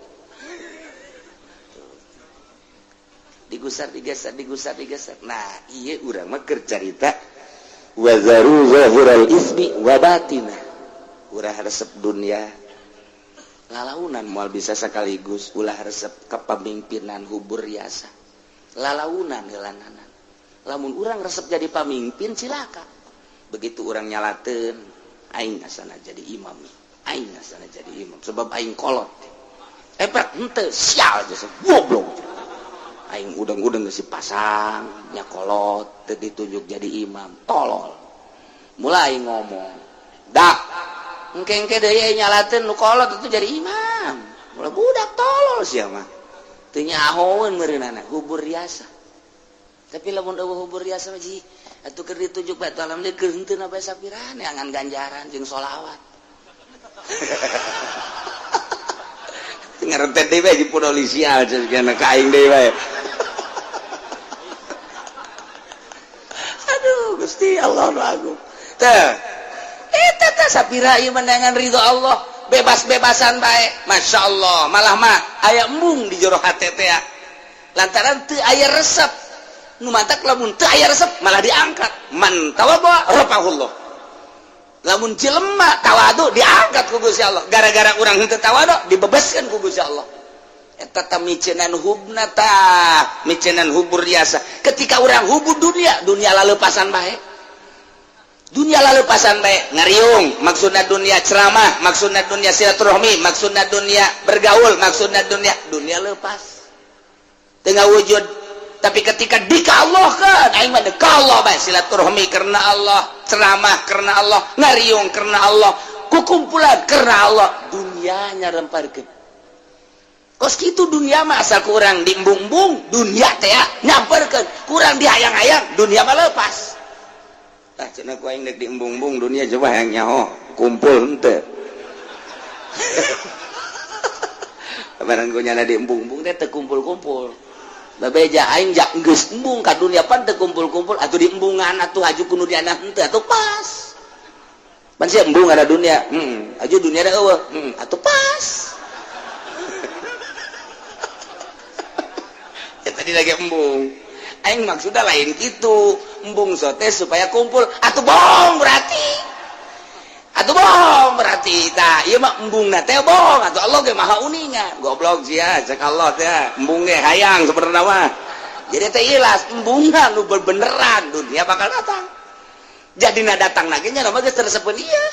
Digusar digeser digusar digeser. Nah, ieu urang mah keur carita wa zaru zahiral ismi wa batina. Ulah resep dunia lalaunan moal bisa sekaligus, ulah resep kepemimpinan hubur riasa lalaunan heulananan. Lamun urang resep jadi pamimpin cilaka. Begitu urang nyalateun aing asana jadi imam, aing asana jadi imam sebab aing kolot. Epek henteu sial jasa goblok. Aing udang-udang geus dipasang nya kolot teu ditunjuk jadi imam, tolol. Mulai ngomong dak engke-engke deui nyalateun nu kolot itu jadi imam. Mulai budak tolol sia mah. Teu nyahoeun meureunana hubur riasa. Tapi lamun eueuh hubur riasa mah ji atuh keur ditunjuk bae alhamdulillah keur henteu bae sapirane angan ganjaran jeung sholawat. Ngarentet deui bae jeung polisi aja ka aing deui bae. Aduh Gusti Allah nu agung. Teh eta teh sapira ieu menangan ridho Allah, bebas-bebasan bae. Masya Allah, malah mah aya embung di jero hate teh lantaran teu aya resep. Nu mantak lamun teu aya resep malah diangkat. Man tawadha rafa'ahullah. Lamun jelema tawadu, diangkat ku Gusti Allah. Gara-gara urang henteu tawadu, dibebaskeun ku Gusti Allah. Eta tah miceunan hubna, tah miceunan hubbur riasa. Ketika urang hubbud dunia, dunia lalepasan bae, dunia lalepasan bae. Ngariung maksudna dunia, ceramah maksudna dunia, silaturahmi maksudna dunia, bergaul maksudna dunia, dunia lepas tengah wujud. Tapi ketika di Allah kan, aing mah ka Allah bae, silaturahmi karena Allah, ceramah karena Allah, ngariung karena Allah, kukumpulan karena Allah, dunianya remparkeun kos kitu. Dunia mah asal kurang diembung-embung, dunia teh ya nyamperkeun. Kurang dihayang-hayang, dunia mah lepas. Tah, cenah ku aing dek diembung-embung dunia, coba yang nyaho kumpul henteu. Barang ku nyana diembung-embung teh teu kumpul-kumpul. Babeja aing jak geus embung ka dunia pan teu kumpul-kumpul atuh. Diembungan atuh, haju ku nu diana henteu atuh pas. Pan sia embung ada dunia, haju dunia da eueuh, atuh pas. Ya tadi lagi embung. Aing maksudnya lain gitu. Embung sote supaya kumpul. Atuh bohong berarti. Atuh bohong berarti. Tah, ieu mah embungna teh bohong. Atuh Allah ge maha uninga. Goblok sia, cek Allah teh. Embung ge hayang sebenarnya mah. Jadi teh ilas embungna nu beneran dunia bakal datang. Jadi na datang lagi nya mah geus teresepeun ieu.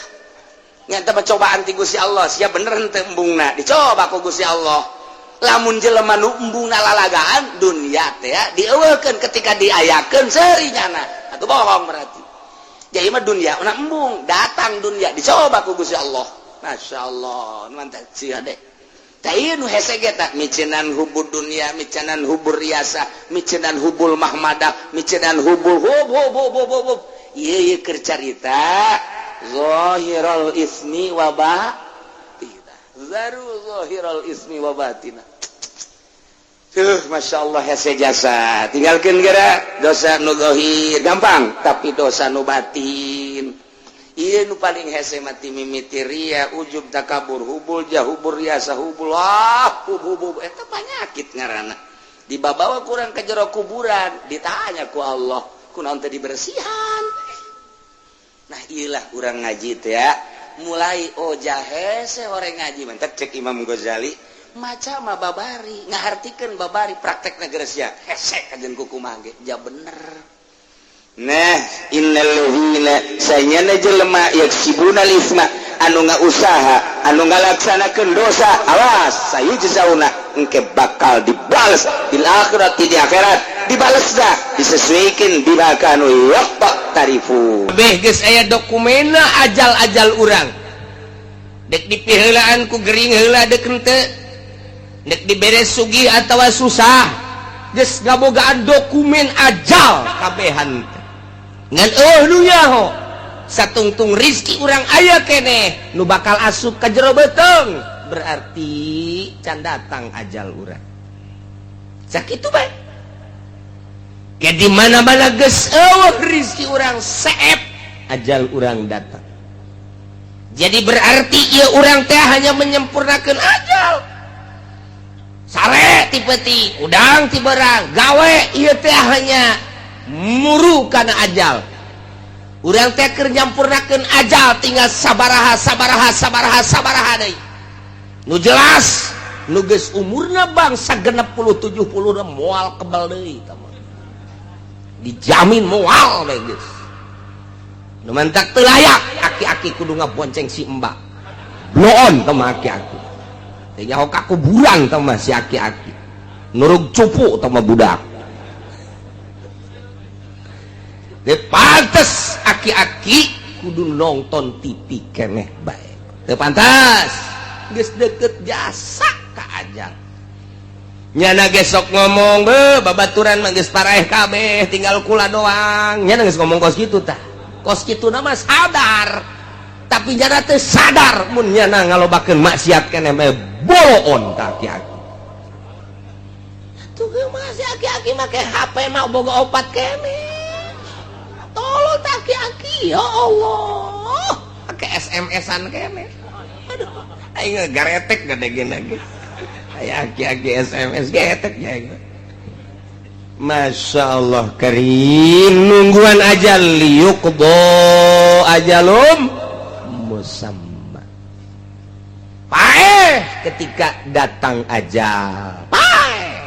Nyata cobaan ti Gusti Allah, sia bener henteu embungna. Dicoba ku Gusti Allah. Lamun jelema nu embungna lalagaan, dunia teh dieuweukeun. Ketika diayakeun, seuri nyana. Atuh bohong berarti. Jadi mah dunia una embung, datang dunia dicoba ku Gusti Allah. Masya Allah, mantap sih deh. Tah, ieu nu hese ge tah miceunan hubbud dunia, miceunan hubbur riasa, miceunan hubbul mahmadah, miceunan hubbul hub hub hub hub hub. Ieu ieu keur carita zahiral ismi wa batina. Zaru zahiral ismi wa batina. Tuh, Masya Allah, hese jasa. Tinggalkan geura dosa nu zahir gampang, tapi dosa nu batin. Ieu nu paling hese mati mimiti ria, ujub, takabur, hubbul jah, hubbur riasa, hubbul ah, hub hub hub. Eta penyakit ngaranna. Dibawa kurang ke jero kuburan, ditanya ku Allah, kunaon teh dibersihan? Nah, iyalah urang ngaji teh ya. Mulai oh hese orang ngaji mantak cek Imam Ghazali maca mah babari, ngahartikeun babari, praktek negara sia hese kajen kumaha ge ja bener. Nah, innal ladzina sanyana jelema yaksibuna isma anu ngausaha, anu ngalaksanakeun dosa, awas, sayujzauna engke bakal dibales bil akhirati, di akhirat dibales dah disesuaikan bima kanu yaqtarifu. Beh, geus aya dokumena ajal-ajal urang. Dek dipiheulaan ku gering heula, dek henteu, dek dibere sugih atawa susah, geus ngabogaan dokumen ajal kabehan teh. Ngan eueuh nu nyaho satungtung rizki urang aya keneh nu bakal asup ka jero beuteung, berarti can datang ajal urang. Sakitu bae ge, di mana-mana geus eueuh rizki urang, seep ajal urang datang. Jadi berarti ieu urang teh hanya menyempurnakan ajal. Sare ti peuting, udang ti beurang, gawe ieu teh hanya muru kana ajal. Urang teh keur nyampurnakeun ajal, tinggal sabaraha, sabaraha, sabaraha, sabaraha deui. Nu jelas nu geus umurna bangsa 60 70 moal kebal deui tah mah. Dijamin moal we geus. Nu mantak teu layak aki-aki kudu ngabonceng si embak. Bloon tah mah aki-aki. Teu nyaho ka kuburan tah mah si aki-aki. Nurug cupu tah mah budak. Teu pantes aki-aki kudu nonton TV keneh bae. Teu pantas. Geus deket jasa ka ajal. Nyana gesok ngomong, be babaturan mah geus paraeh kabeh, tinggal kula doang. Nyana geus ngomong kos kitu tah. Kos kitu nama sadar. Tapi nyana teu sadar mun nyana ngalobakeun maksiat keneh bae, boloon tah aki-aki. Tuh masih aki-aki make HP mah boga opat keneh. Tolol tah aki-aki, ya Allah. Pakai SMS-an keneh. Aduh, aing garetek gede gini. Aya aki-aki SMS getek ya. Masya Allah karim, nungguan aja liyuqdo ajalum. musamma. Paeh ketika datang ajal, paeh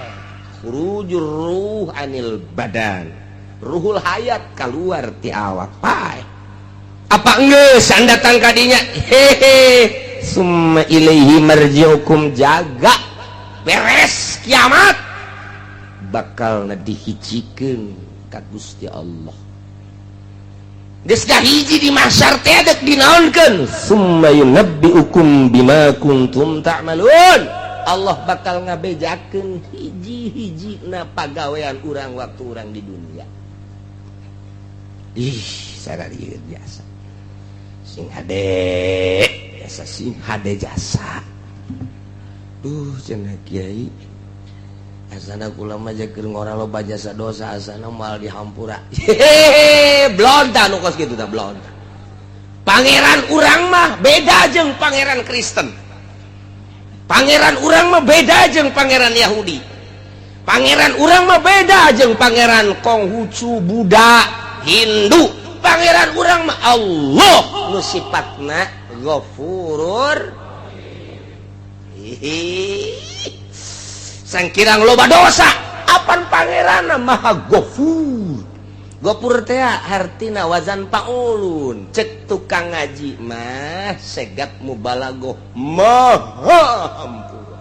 khurujur ruh anil badan, ruhul hayat keluar ti awak, paeh. Apa geus datang kadinya? Hehe, summa ilaihi marji'ukum, jaga beres kiamat bakal dihijikeun ka Gusti Allah. Geus hiji di mahsyar teh dek dinaonkeun? Summa yunabbiukum bima kuntum ta'malun. Allah bakal ngabejakeun hiji-hiji na pagawean urang waktu urang di dunia. Ih, sararieu biasa sing hade biasa, sing hade jasa. Duh, cenah kiai, asana kula mah keur ngora loba jasa dosa, asana moal dihampura. Hehehe, blonta nu kos kitu tah, blonta. Pangeran urang mah beda jeung pangeran Kristen, pangeran urang mah beda jeung pangeran Yahudi, pangeran urang mah beda jeung pangeran Konghucu, Buddha, Hindu. Pangeran urang mah Allah nu sifatna Ghafurur. Sangkirang loba dosa, apan pangeran maha Ghafur. Ghafur teh hartina wazan paulun, cek tukang ngaji mah segat mubalagoh, maha hampura,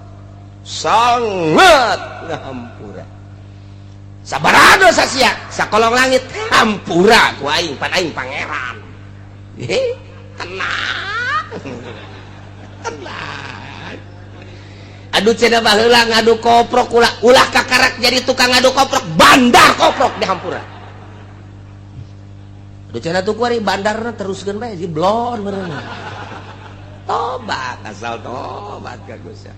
sangat ngahampura. Sabaraha dosa sia sakolong langit, hampura ku aing, pan aing pangeran. Tenang, tenang. Aduh, cenah baheula ngadu koprok, ulah ulah kakarak jadi tukang ngadu koprok, bandar koprok dihampura. Aduh, cenah tuh kuari bandarna teruskeun bae si blon meureun. Tobat, asal tobat ka Gusti.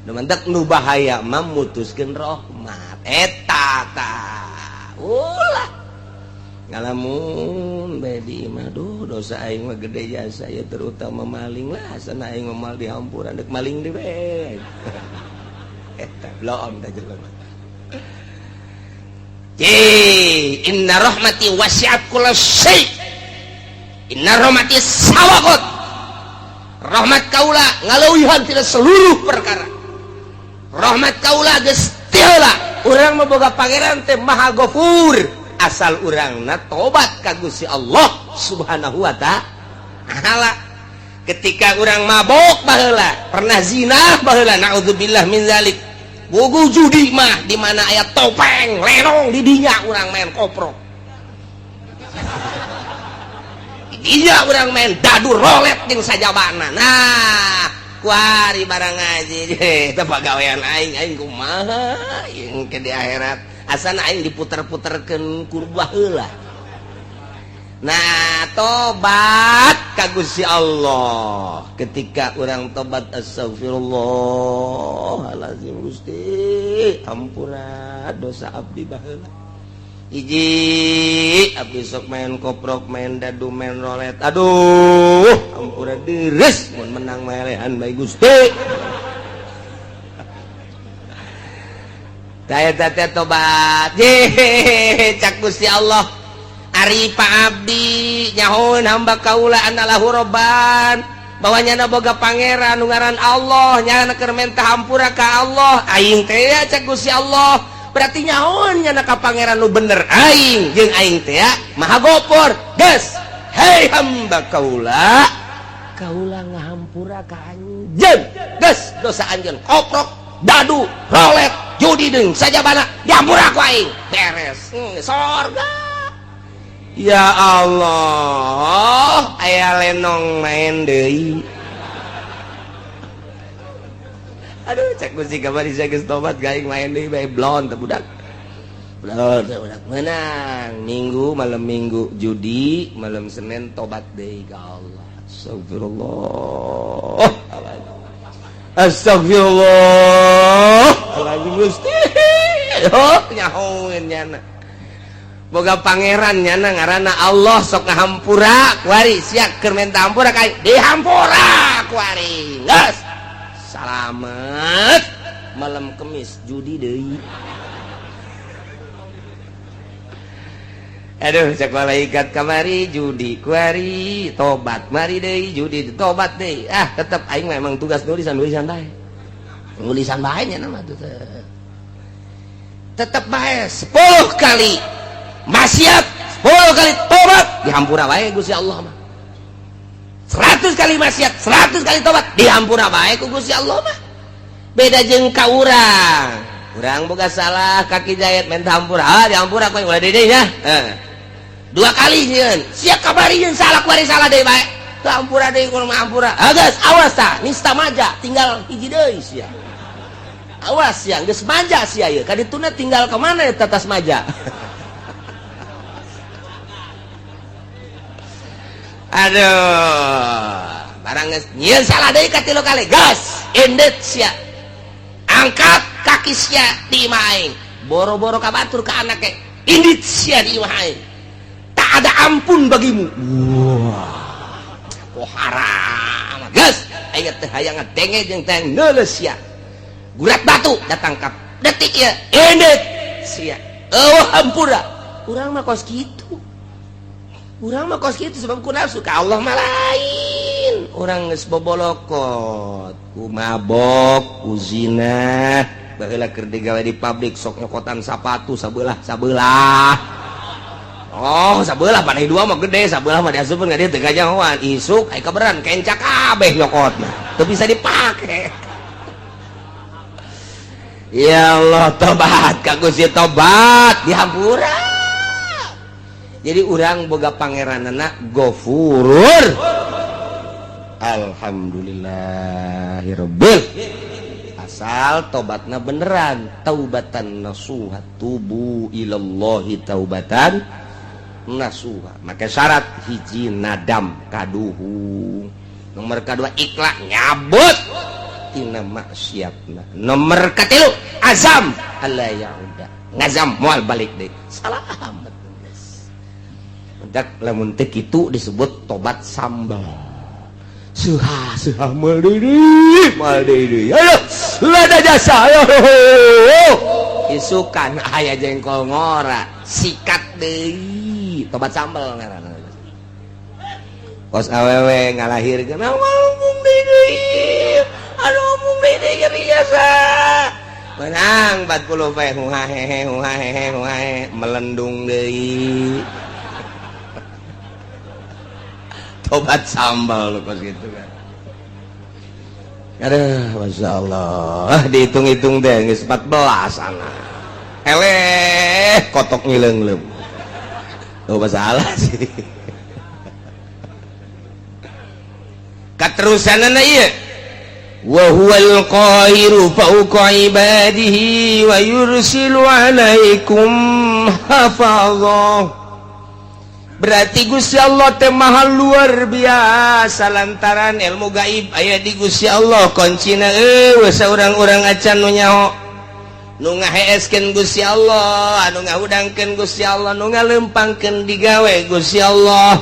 Nu mentek nu bahaya mah mutuskeun rahmat eta tah. Ulah ngalamun bae di imah, duh dosa aing mah gede jasa ya, terutama maling lah, asana aing mah moal dihampura, dek maling deui we. Eta blon tah jelema. Inna rahmati wasi'at kulla syai'. Inna rahmati sabaqat. Rahmat kaula ngaleuwihan tina seluruh perkara. Rahmat kaula geus ti heula. Urang mah boga pangeran teh Maha Ghafur. Asal urangna tobat ka Gusti Allah Subhanahu wa Ta'ala. Ketika urang mabok baheula, pernah zina baheula, naudzubillah min zalik. Bogo judi mah di mana aya topeng, lenong di dinya urang main koprok. Di dinya urang main dadu rolet jeung sajabana. Nah, kuari barang ngaji eta pagawean aing, aing kumaha jeung ke di akhirat. Asana aing diputer-puterkeun kurba heula. Nah, tobat ka Gusti Allah. Ketika urang tobat, astagfirullahalazim, Gusti, ampura dosa abdi baheula. Hiji abdi sok main koprok, main dadu, main rolet. Aduh, ampura deres mun menang melehan bae Gusti. Tah eta teh tobat. Ye, cak Gusti Allah. Ari Pak Abdi nyahoeun hamba kaula anallahu robban, bahwa nyana boga pangeran nu ngaran Allah, nyana keur menta hampura ka Allah aing teh ya, cek Gusti Allah berarti nyahoeun nyana ka pangeran nu bener aing jeung aing teh ya maha gopor. Geus, hei hamba kaula, kaula ngahampura ka anjeun, geus dosa anjeun koprok, dadu, rolet, judi deung sajabana dihampura ku aing, beres. Sorga. Ya Allah, aya lenong main deui. Aduh, cek Gusti kamari saya geus tobat gaing main deui bae, blon teh budak. Blon teh budak menang. Minggu malam Minggu judi, malam Senin tobat deui ka Allah. Astagfirullah. Astagfirullah. Lagi Gusti. Oh, nyahoeun nyana. Boga pangeran nyana ngaranna Allah sok ngahampura kuari sia keur menta hampura ka dihampura kuari. Geus. Salamet. Malam Kemis judi deui. Aduh, cek malaikat kamari judi kuari tobat, mari deui judi tobat deui. Ah, tetep aing memang tugas nulisan, nulisan bae, nulisan bae nya nama tuh. Tetep bae 10 kali maksiat, 10 kali tobat, dihampura bae Gusti Allah mah. 100 kali maksiat, 100 kali tobat, dihampura bae ku Gusti Allah mah. Beda jeung ka urang. Urang boga salah kaki jayat minta hampura, ah dihampura ku ulah deui nya. Dua kali nyieun sia kabari nyeun salah kuari salah deui bae. Teu hampura deui kudu mah hampura. Ah geus awas tah, nista maja tinggal hiji deui sia. Awas sia geus maja sia ieu. Kadituna tinggal ka mana eta tas maja? Aduh, barang geus nyieun salah deui ka 3 kali. Gas, endet sia. Angkat kaki sia di imah aing. Boro-boro ka batur ka anak ge. Indit sia di imah aing. Tak ada ampun bagimu. Wah, kok haram. Gas, aing teh hayang ngadenge jeung teh neuleus sia. Gurat batu datang ka detik ieu. Indit sia. Eueuh hampura. Urang mah kos kitu. Urang mah kos kitu sebab ku nafsu ka Allah mah lain. Urang geus bobolokot, ku mabok, ku zina, baheula keur digawe di pabrik sok nyokotan sapatu sabelah sabelah. Oh, sabelah panai dua mah gede, sabelah mah diasupkeun ka dieu teu kajahoan. Isuk aya kaberan kenca kabeh nyokotna. Teu bisa dipake. Ya Allah, tobat ka Gusti, tobat dihampura. Jadi urang boga pangeranana Gofurur. Alhamdulillahirabbil. Asal tobatna beneran, taubatan nasuha, tubu ilallahi taubatan nasuha. Maka syarat hiji nadam kaduhung, nomor kedua ikhlas nyabut tina maksiatna, nomor katilu azam alla yauda, ngazam moal balik deui. Salamet. Mendak lamun teu kitu disebut tobat sambal. Suha suha moal deui, moal deui. Ayo, lada jasa ayo. Isukan aya jengkol ngora, sikat deui. Tobat sambal ngaranna. Kos awewe ngalahirkeun ngomong deui. Aduh ngomong deui ge biasa. Menang 40 pe huhahehe huhahehe huhahe melendung deui. Tobat sambal kos gitu kan. Aduh, Masya Allah. Dihitung-hitung deh, geus 14 anak. Eleh, kotok ngileung-leum. Oh, masalah sih. Katerusanana ieu. Wa huwal qahiru fawqa ibadihi wa yursilu alaikum hafazah. Berarti Gusti Allah teh maha luar biasa lantaran ilmu gaib aya di Gusti Allah, kuncina eueuh saurang-urang acan nu nyaho. Nu ngaheeskeun Gusti Allah, anu ngahudangkeun Gusti Allah, nu ngalempangkeun digawe Gusti Allah.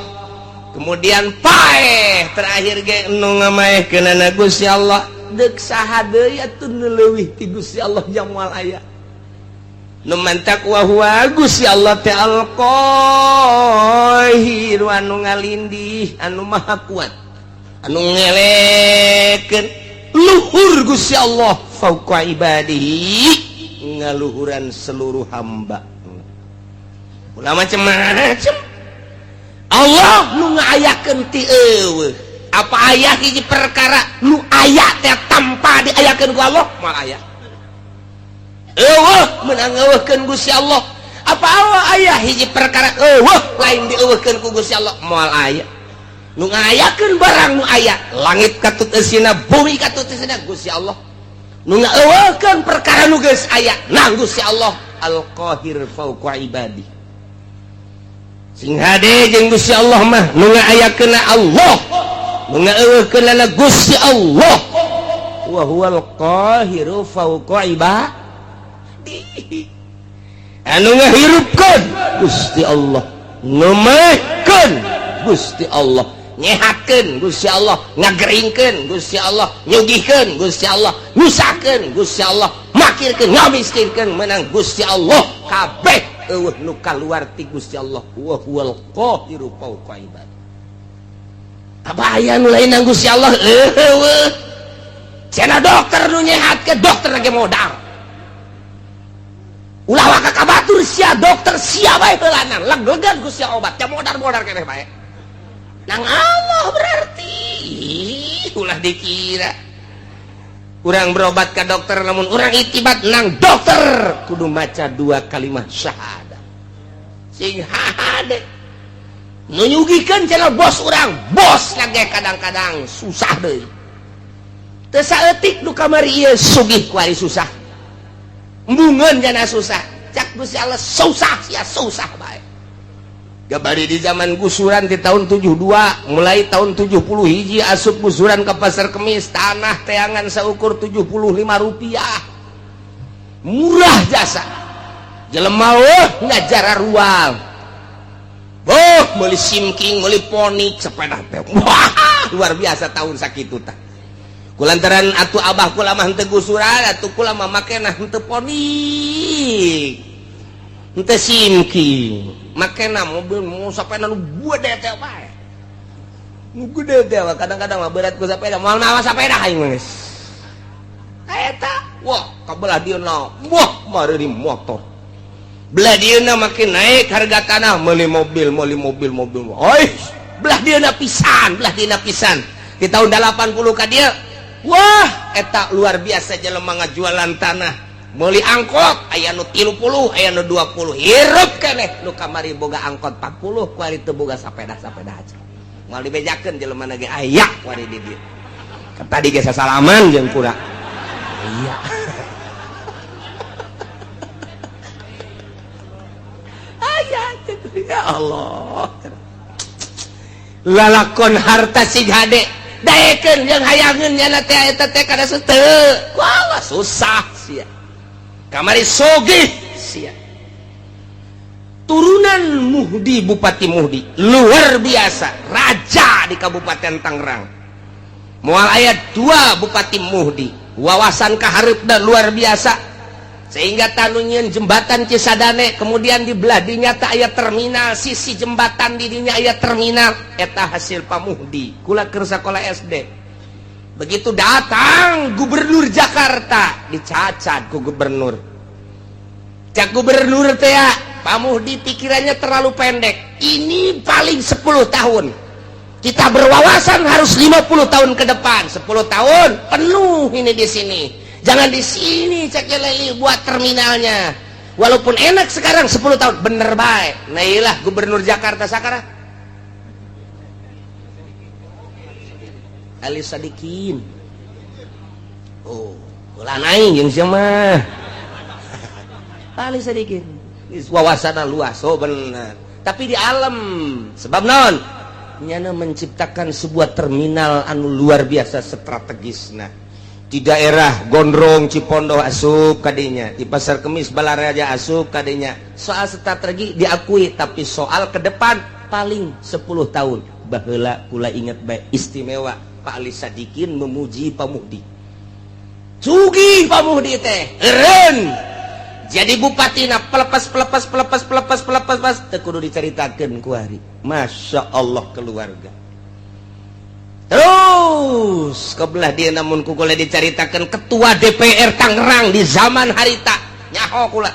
Kemudian paeh terakhir ge nu ngamaehkeunana Gusti Allah. Deuk saha deui atuh nu leuwih ti Gusti Allah yang moal aya. Nu mantak wa huwa Gusti Allah teh al-Qahir, anu ngalindih, anu maha kuat, anu ngelekeun luhur Gusti Allah fauqa ibadihi, ngaluhuran seluruh hamba. Ulah macem-macem Allah nu ngayakeun ti eueuh. Apa aya hiji perkara nu aya teh tanpa diayakeun ku Allah? Moal aya. Eueuh meunang eueuhkeun Gusti Allah. Apa Allah aya hiji perkara eueuh lain dieueuhkeun ku Gusti Allah? Moal aya. Nu ngayakeun barang nu aya, langit katut eusina, bumi katut eusina Gusti Allah. Nu ngaeueuhkeun perkara nu geus aya, nang Gusti Allah Al-Qahir fauqa ibadi. Sing hade jeung Gusti Allah mah nu ngaayakeunna Allah, nu ngaeueuhkeunna Gusti Allah. Wa huwal qahiru fauqa ibadi. Anu ngahirupkeun Gusti Allah, ngemaehkeun Gusti Allah, nyehatkeun Gusti Allah, ngageringkeun Gusti Allah, nyugihkeun Gusti Allah, nyusahkeun Gusti Allah, makirkeun, ngamiskinkeun menang Gusti Allah kabeh. Eueuh nu kaluar ti Gusti Allah. Wa huwal qahiru fawqa ibad. Aya nu lain nang Gusti Allah? Eueuh. Cenah dokter nu nyehatkeun, dokter lagi modal. Ulah waka ka batur sia, dokter sia bae heulanan leg-legan ku sia obat ya, modar-modar keneh bae nang Allah. Berarti ulah dikira urang berobat ke dokter. Namun urang itibat nang dokter kudu maca dua kalimat syahadat sing hade nu nyugihkeun. Cenah bos urang, bos lagi kadang-kadang susah deui. Teu saeutik nu kamari ieu sugih, kuari susah, embungeun jana susah. Cak Gusti Allah, susah sia, susah bae. Gabari di zaman gusuran di tahun 72, mulai tahun 70 hiji asup gusuran ke Pasar Kemis, tanah teangan seukur 75 rupiah, murah jasa. Jelema oh ngajar ruang, oh meuli simking, meuli Phoenix, sepeda teh wah luar biasa tahun sakitu tah. Kulantaran atuh abah kula mah henteu gusuran, atuh kula mah makena henteu Phoenix, henteu simking, makena mobil mau sepeda nu gede teh bae, nu gede teh. Kadang-kadang mah berat ku sepeda, moal mawa sepeda aing mah geus eta. Wah, kabelah dieuna wah mari motor, belah dieuna makin naik harga tanah, meuli mobil, meuli mobil, mobil. Oi, belah dieuna pisan, belah dieuna pisan di tahun 80 ka dieu. Wah, eta luar biasa, jelema ngajualan tanah, meuli angkot, aya nu 30, aya nu 20, hirup keneh. Nu kamari boga angkot 40, kuari teu boga sapeda, sapeda aja moal dibejakeun. Jelema ge aya kuari di dieu. Tadi ge sasalaman jeung kura iya aya. Ya Allah, lalakon harta si hade daekeun jeung hayangeun nyana teh eta teh kada teu. Wah, susah sia, kamari sogih sia. Turunan Muhdi, Bupati Muhdi luar biasa, raja di Kabupaten Tangerang. Moal aya dua Bupati Muhdi, wawasan kaharep dan luar biasa, sehingga tanu nyieun jembatan Cisadane. Kemudian di belah dinya tak aya terminal, sisi jembatan di dinya aya terminal, eta hasil Pak Muhdi. Kula keur sakola SD, begitu datang gubernur Jakarta, dicacat ku gubernur. Cak gubernur teh, "Pak Muhdi pikirannya terlalu pendek. Ini paling 10 tahun. Kita berwawasan harus 50 tahun ke depan. 10 tahun penuh ini di sini, jangan di sini," cek leli, "buat terminalnya, walaupun enak sekarang, 10 tahun." Bener baik. Nah, iyalah gubernur Jakarta sekarang Ali Sadikin. Oh, ulah naik jeung sia mah. Ali Sadikin wawasan luas. Oh, bener, tapi di alam sebab non nyana menciptakan sebuah terminal anu luar biasa strategis. Nah, di daerah Gondrong, Cipondoh asup kadinya, di Pasar Kemis, Balaraja asup kadinya. Soal strategi diakui, tapi soal ke depan paling 10 tahun. Baheula kula ingat baik, istimewa Pak Ali Sadikin memuji Pak Muhdi. Sugih Pak Muhdi teh eren jadi bupati na, pelepas pelepas pelepas pelepas pelepas pas teu kudu diceritakeun ku hari. Masya Allah, keluarga terus kebelah dia. Namun ku kula diceritakan ketua DPR Tangerang di zaman harita nyaho kula.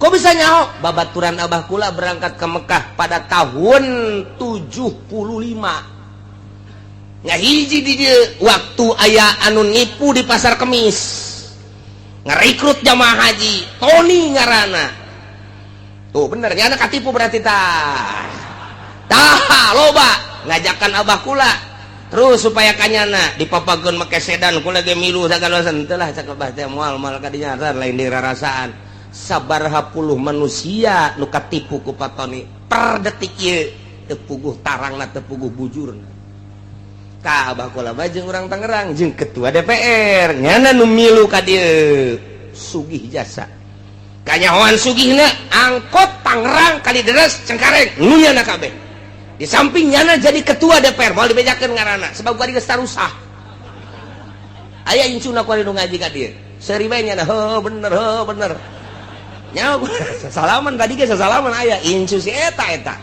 Kok bisa nyaho? Babaturan abah kula berangkat ke Mekah pada tahun 75, ngahiji di dia waktu aya anu nipu di Pasar Kemis, ngerekrut jamaah haji, Tony ngarana tuh. Bener nyana katipu berarti tah. Tah loba ngajakan abah kula terus supaya kanyana dipapageun make sedan. Kula ge milu sagala teu lah. Cak abah teh, moal moal kadinya, lain dirarasaan. Sabaraha puluh manusia nu katipu ku Pak Tony per detik ieu teu puguh tarangna, teu puguh bujurna. Ka abah kula mah jeung urang Tangerang jeung ketua DPR nyana nu milu ka dieu. Sugih jasa, kanyahoan sugihna, angkot Tangerang, Kalideres, Cengkareng nu nyana kabeh. Di samping nyana jadi ketua DPR, moal dibejakeun ngaranna sebab gua geus tarusah. Aya incuna kuari nu ngaji ka dieu, seuri bae nyana. Heuh, bener, heuh, bener. Nyawa sasalaman tadi ge, sasalaman aya incu si eta eta.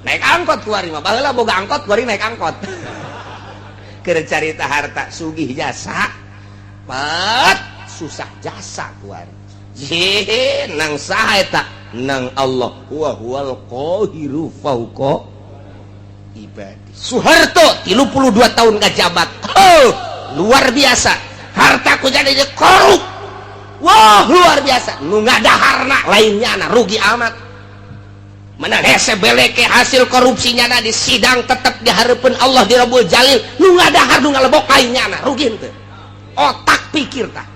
Naik angkot kuari mah, baheula boga angkot, kuari naik angkot. Keur carita harta sugih jasa. Pat susah jasa kuari. Ye, nang saha eta? Nang Allah wa huwal qahiru fauqa ibadi. Soeharto 32 tahun ngajabat. Oh, luar biasa. Harta ku jadi korup. Wah, luar biasa. Nu ngadaharna lainnya na rugi amat. Menang hese beleke hasil korupsinya na di sidang tetep dihareupeun Allah di Rabbul Jalil. Nu ngadahar, nu ngalebok lainnya na rugi henteu. Otak pikir tah.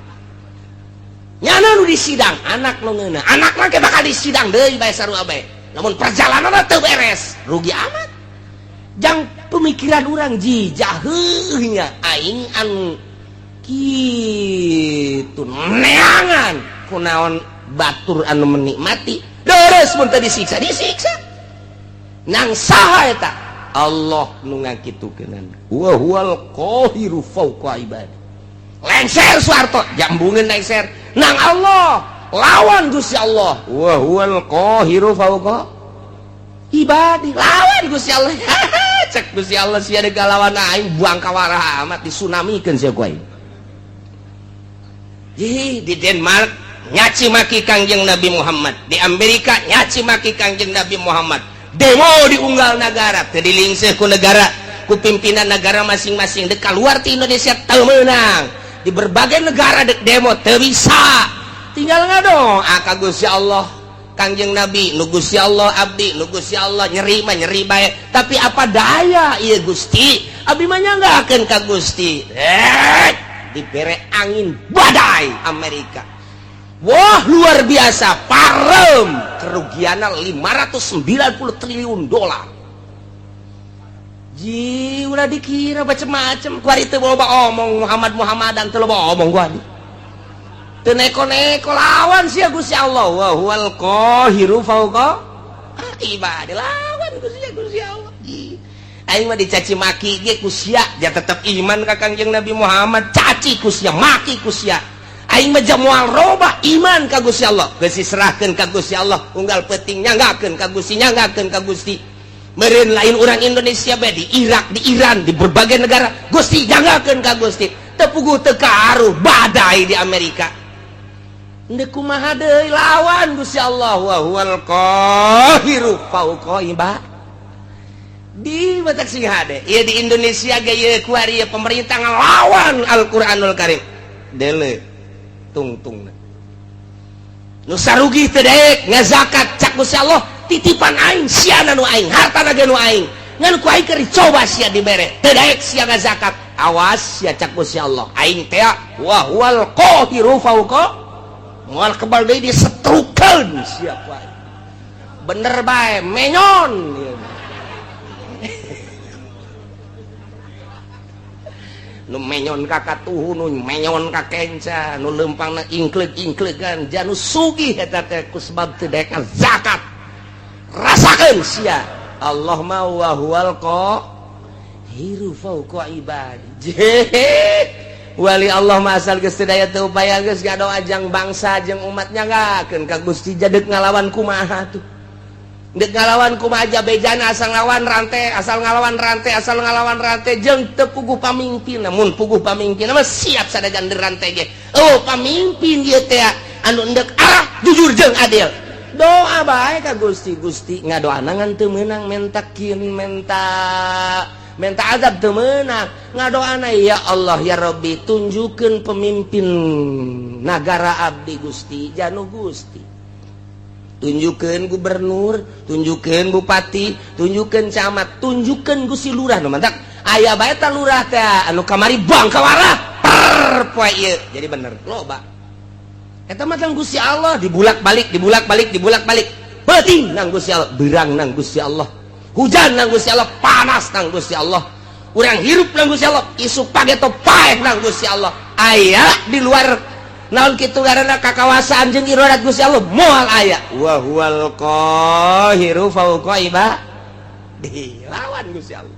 Nyana nu di sidang anak nu ngeuna. Anak mah bakal di sidang deui bae sarua bae. Namun perjalanan teu beres, rugi amat. Jang pemikiran orang ji jaheuhnya aing anu kitu neangan kunaon batur anu menikmati deres mun teu disiksa, disiksa nang saha eta? Allah nu ngakitukeun, wa huwal qahiru fauqa ibadi. Lengser Soeharto jambungeun, lengser nang Allah, lawan Gusti Allah, wa huwal qahiru fauqa ibadi, lawan Gusti Allah. Cek Gusti Allah, sia deuk lawan aing, buang kawarah amat, disunamikeun sia ku aing. Di Denmark nyaci maki Kangjeng Nabi Muhammad, di Amerika nyaci maki Kangjeng Nabi Muhammad, demo di unggal negara teu dilingseuh ku negara, ku pimpinan negara masing-masing. Dek keluar ti Indonesia teu meunang, di berbagai negara dek demo teu bisa. Tinggal ngadoa ka Gusti Allah, Kangjeng Nabi nu Gusti Allah, abdi nu Gusti Allah, nyeri mah nyeri bae, tapi apa daya ieu Gusti, abdi mah nyanggakeun ka Gusti. Dibere angin badai Amerika, wah, luar biasa, parem, kerugiannya 590 triliun dolar. Ji ulah dikira macem-macem kuari, teu loba omong Muhammad Muhammadan, teu loba omong kuari, teu neko-neko lawan sia Gusti Allah, wa huwal qahiru fauqa ibadi, lawan Gusti Gusti Allah. Ji aing mah dicaci maki ge ku sia dia tetep iman ka Kangjeng Nabi Muhammad. Caci ku sia, maki ku sia, aing mah moal roba iman ka Gusti Allah. Geus diserahkeun ka Gusti Allah, unggal peuting nyanggakeun ka Gusti, nyanggakeun ka Gusti. Meureun lain urang Indonesia bae, di Irak, di Iran, di berbagai negara, Gusti, nyanggakeun ka Gusti, teu puguh teu karuh badai di Amerika. Ndek kumaha deui, lawan Gusti Allah, wa huwal qahiru fauqa ibadi. Di batak sing hade ieu di Indonesia ge ieu kuari ieu pemerintah ngelawan Al-Qur'anul Karim, dele tungtungna nu sarugi teu daek ngazakat. Cak Gusti Allah, titipan aing sia, nu aing, hartana ge nu aing, ngan ku aing keur dicoba sia, dibere teu daek sia ngazakat, awas sia, cak Gusti Allah, aing teh wa huwal qahiru fauqa, moal kebal deui, disetrukeun sia ku aing. Bener bae menyon ieu. Nu menyon ka katuhu, nu menyon ka kenca, nu leumpangna ingkleug-ingklegan, janu sugih eta teh ku sebab teu daek zakat. Rasakeun sia, Allah mah wa huwal qahiru fauqa ibadi. Wali Allah mah asal geus teu daya teu upaya, geus ngadoa jang bangsa jeung umatnya, nganggakeun ka Gusti. Jadek ngalawan kumaha tuh? Dek ngalawan kumaha aja bejana, asal ngalawan rantai, asal ngalawan rantai, asal ngalawan rantai, jeung teu puguh pamimpin. Namun puguh pamimpin mah siap sadajan rantai ge. Oh, pamimpin ieu teh anu endek arah jujur jeung adil. Doa bae ka Gusti. Gusti, ngadoana ngan teu meunang, menta kin, menta menta azab teu meunang. Ngadoana, ya Allah, ya Rabbi, tunjukkeun pemimpin nagara abdi, Gusti, janu Gusti, tunjukkan gubernur, tunjukkan bupati, tunjukkan camat, tunjukkan Gusti lurah. Nu mantak aya bae ta lurah teh anu kamari buang kawarah per poe ieu jadi bener loba. Eta mah tang Gusti Allah, dibulak-balik, dibulak-balik, dibulak-balik. Peuting nang Gusti Allah, beurang nang Gusti Allah, hujan nang Gusti Allah, panas nang Gusti Allah, urang hirup nang Gusti Allah, isuk pageto paeh nang Gusti Allah. Aya di luar naon kitu karena kakawasaan jeung iradat Gusti Allah moal aya. Wa huwal qahiru fauqa ibadi, lawan Gusti Allah.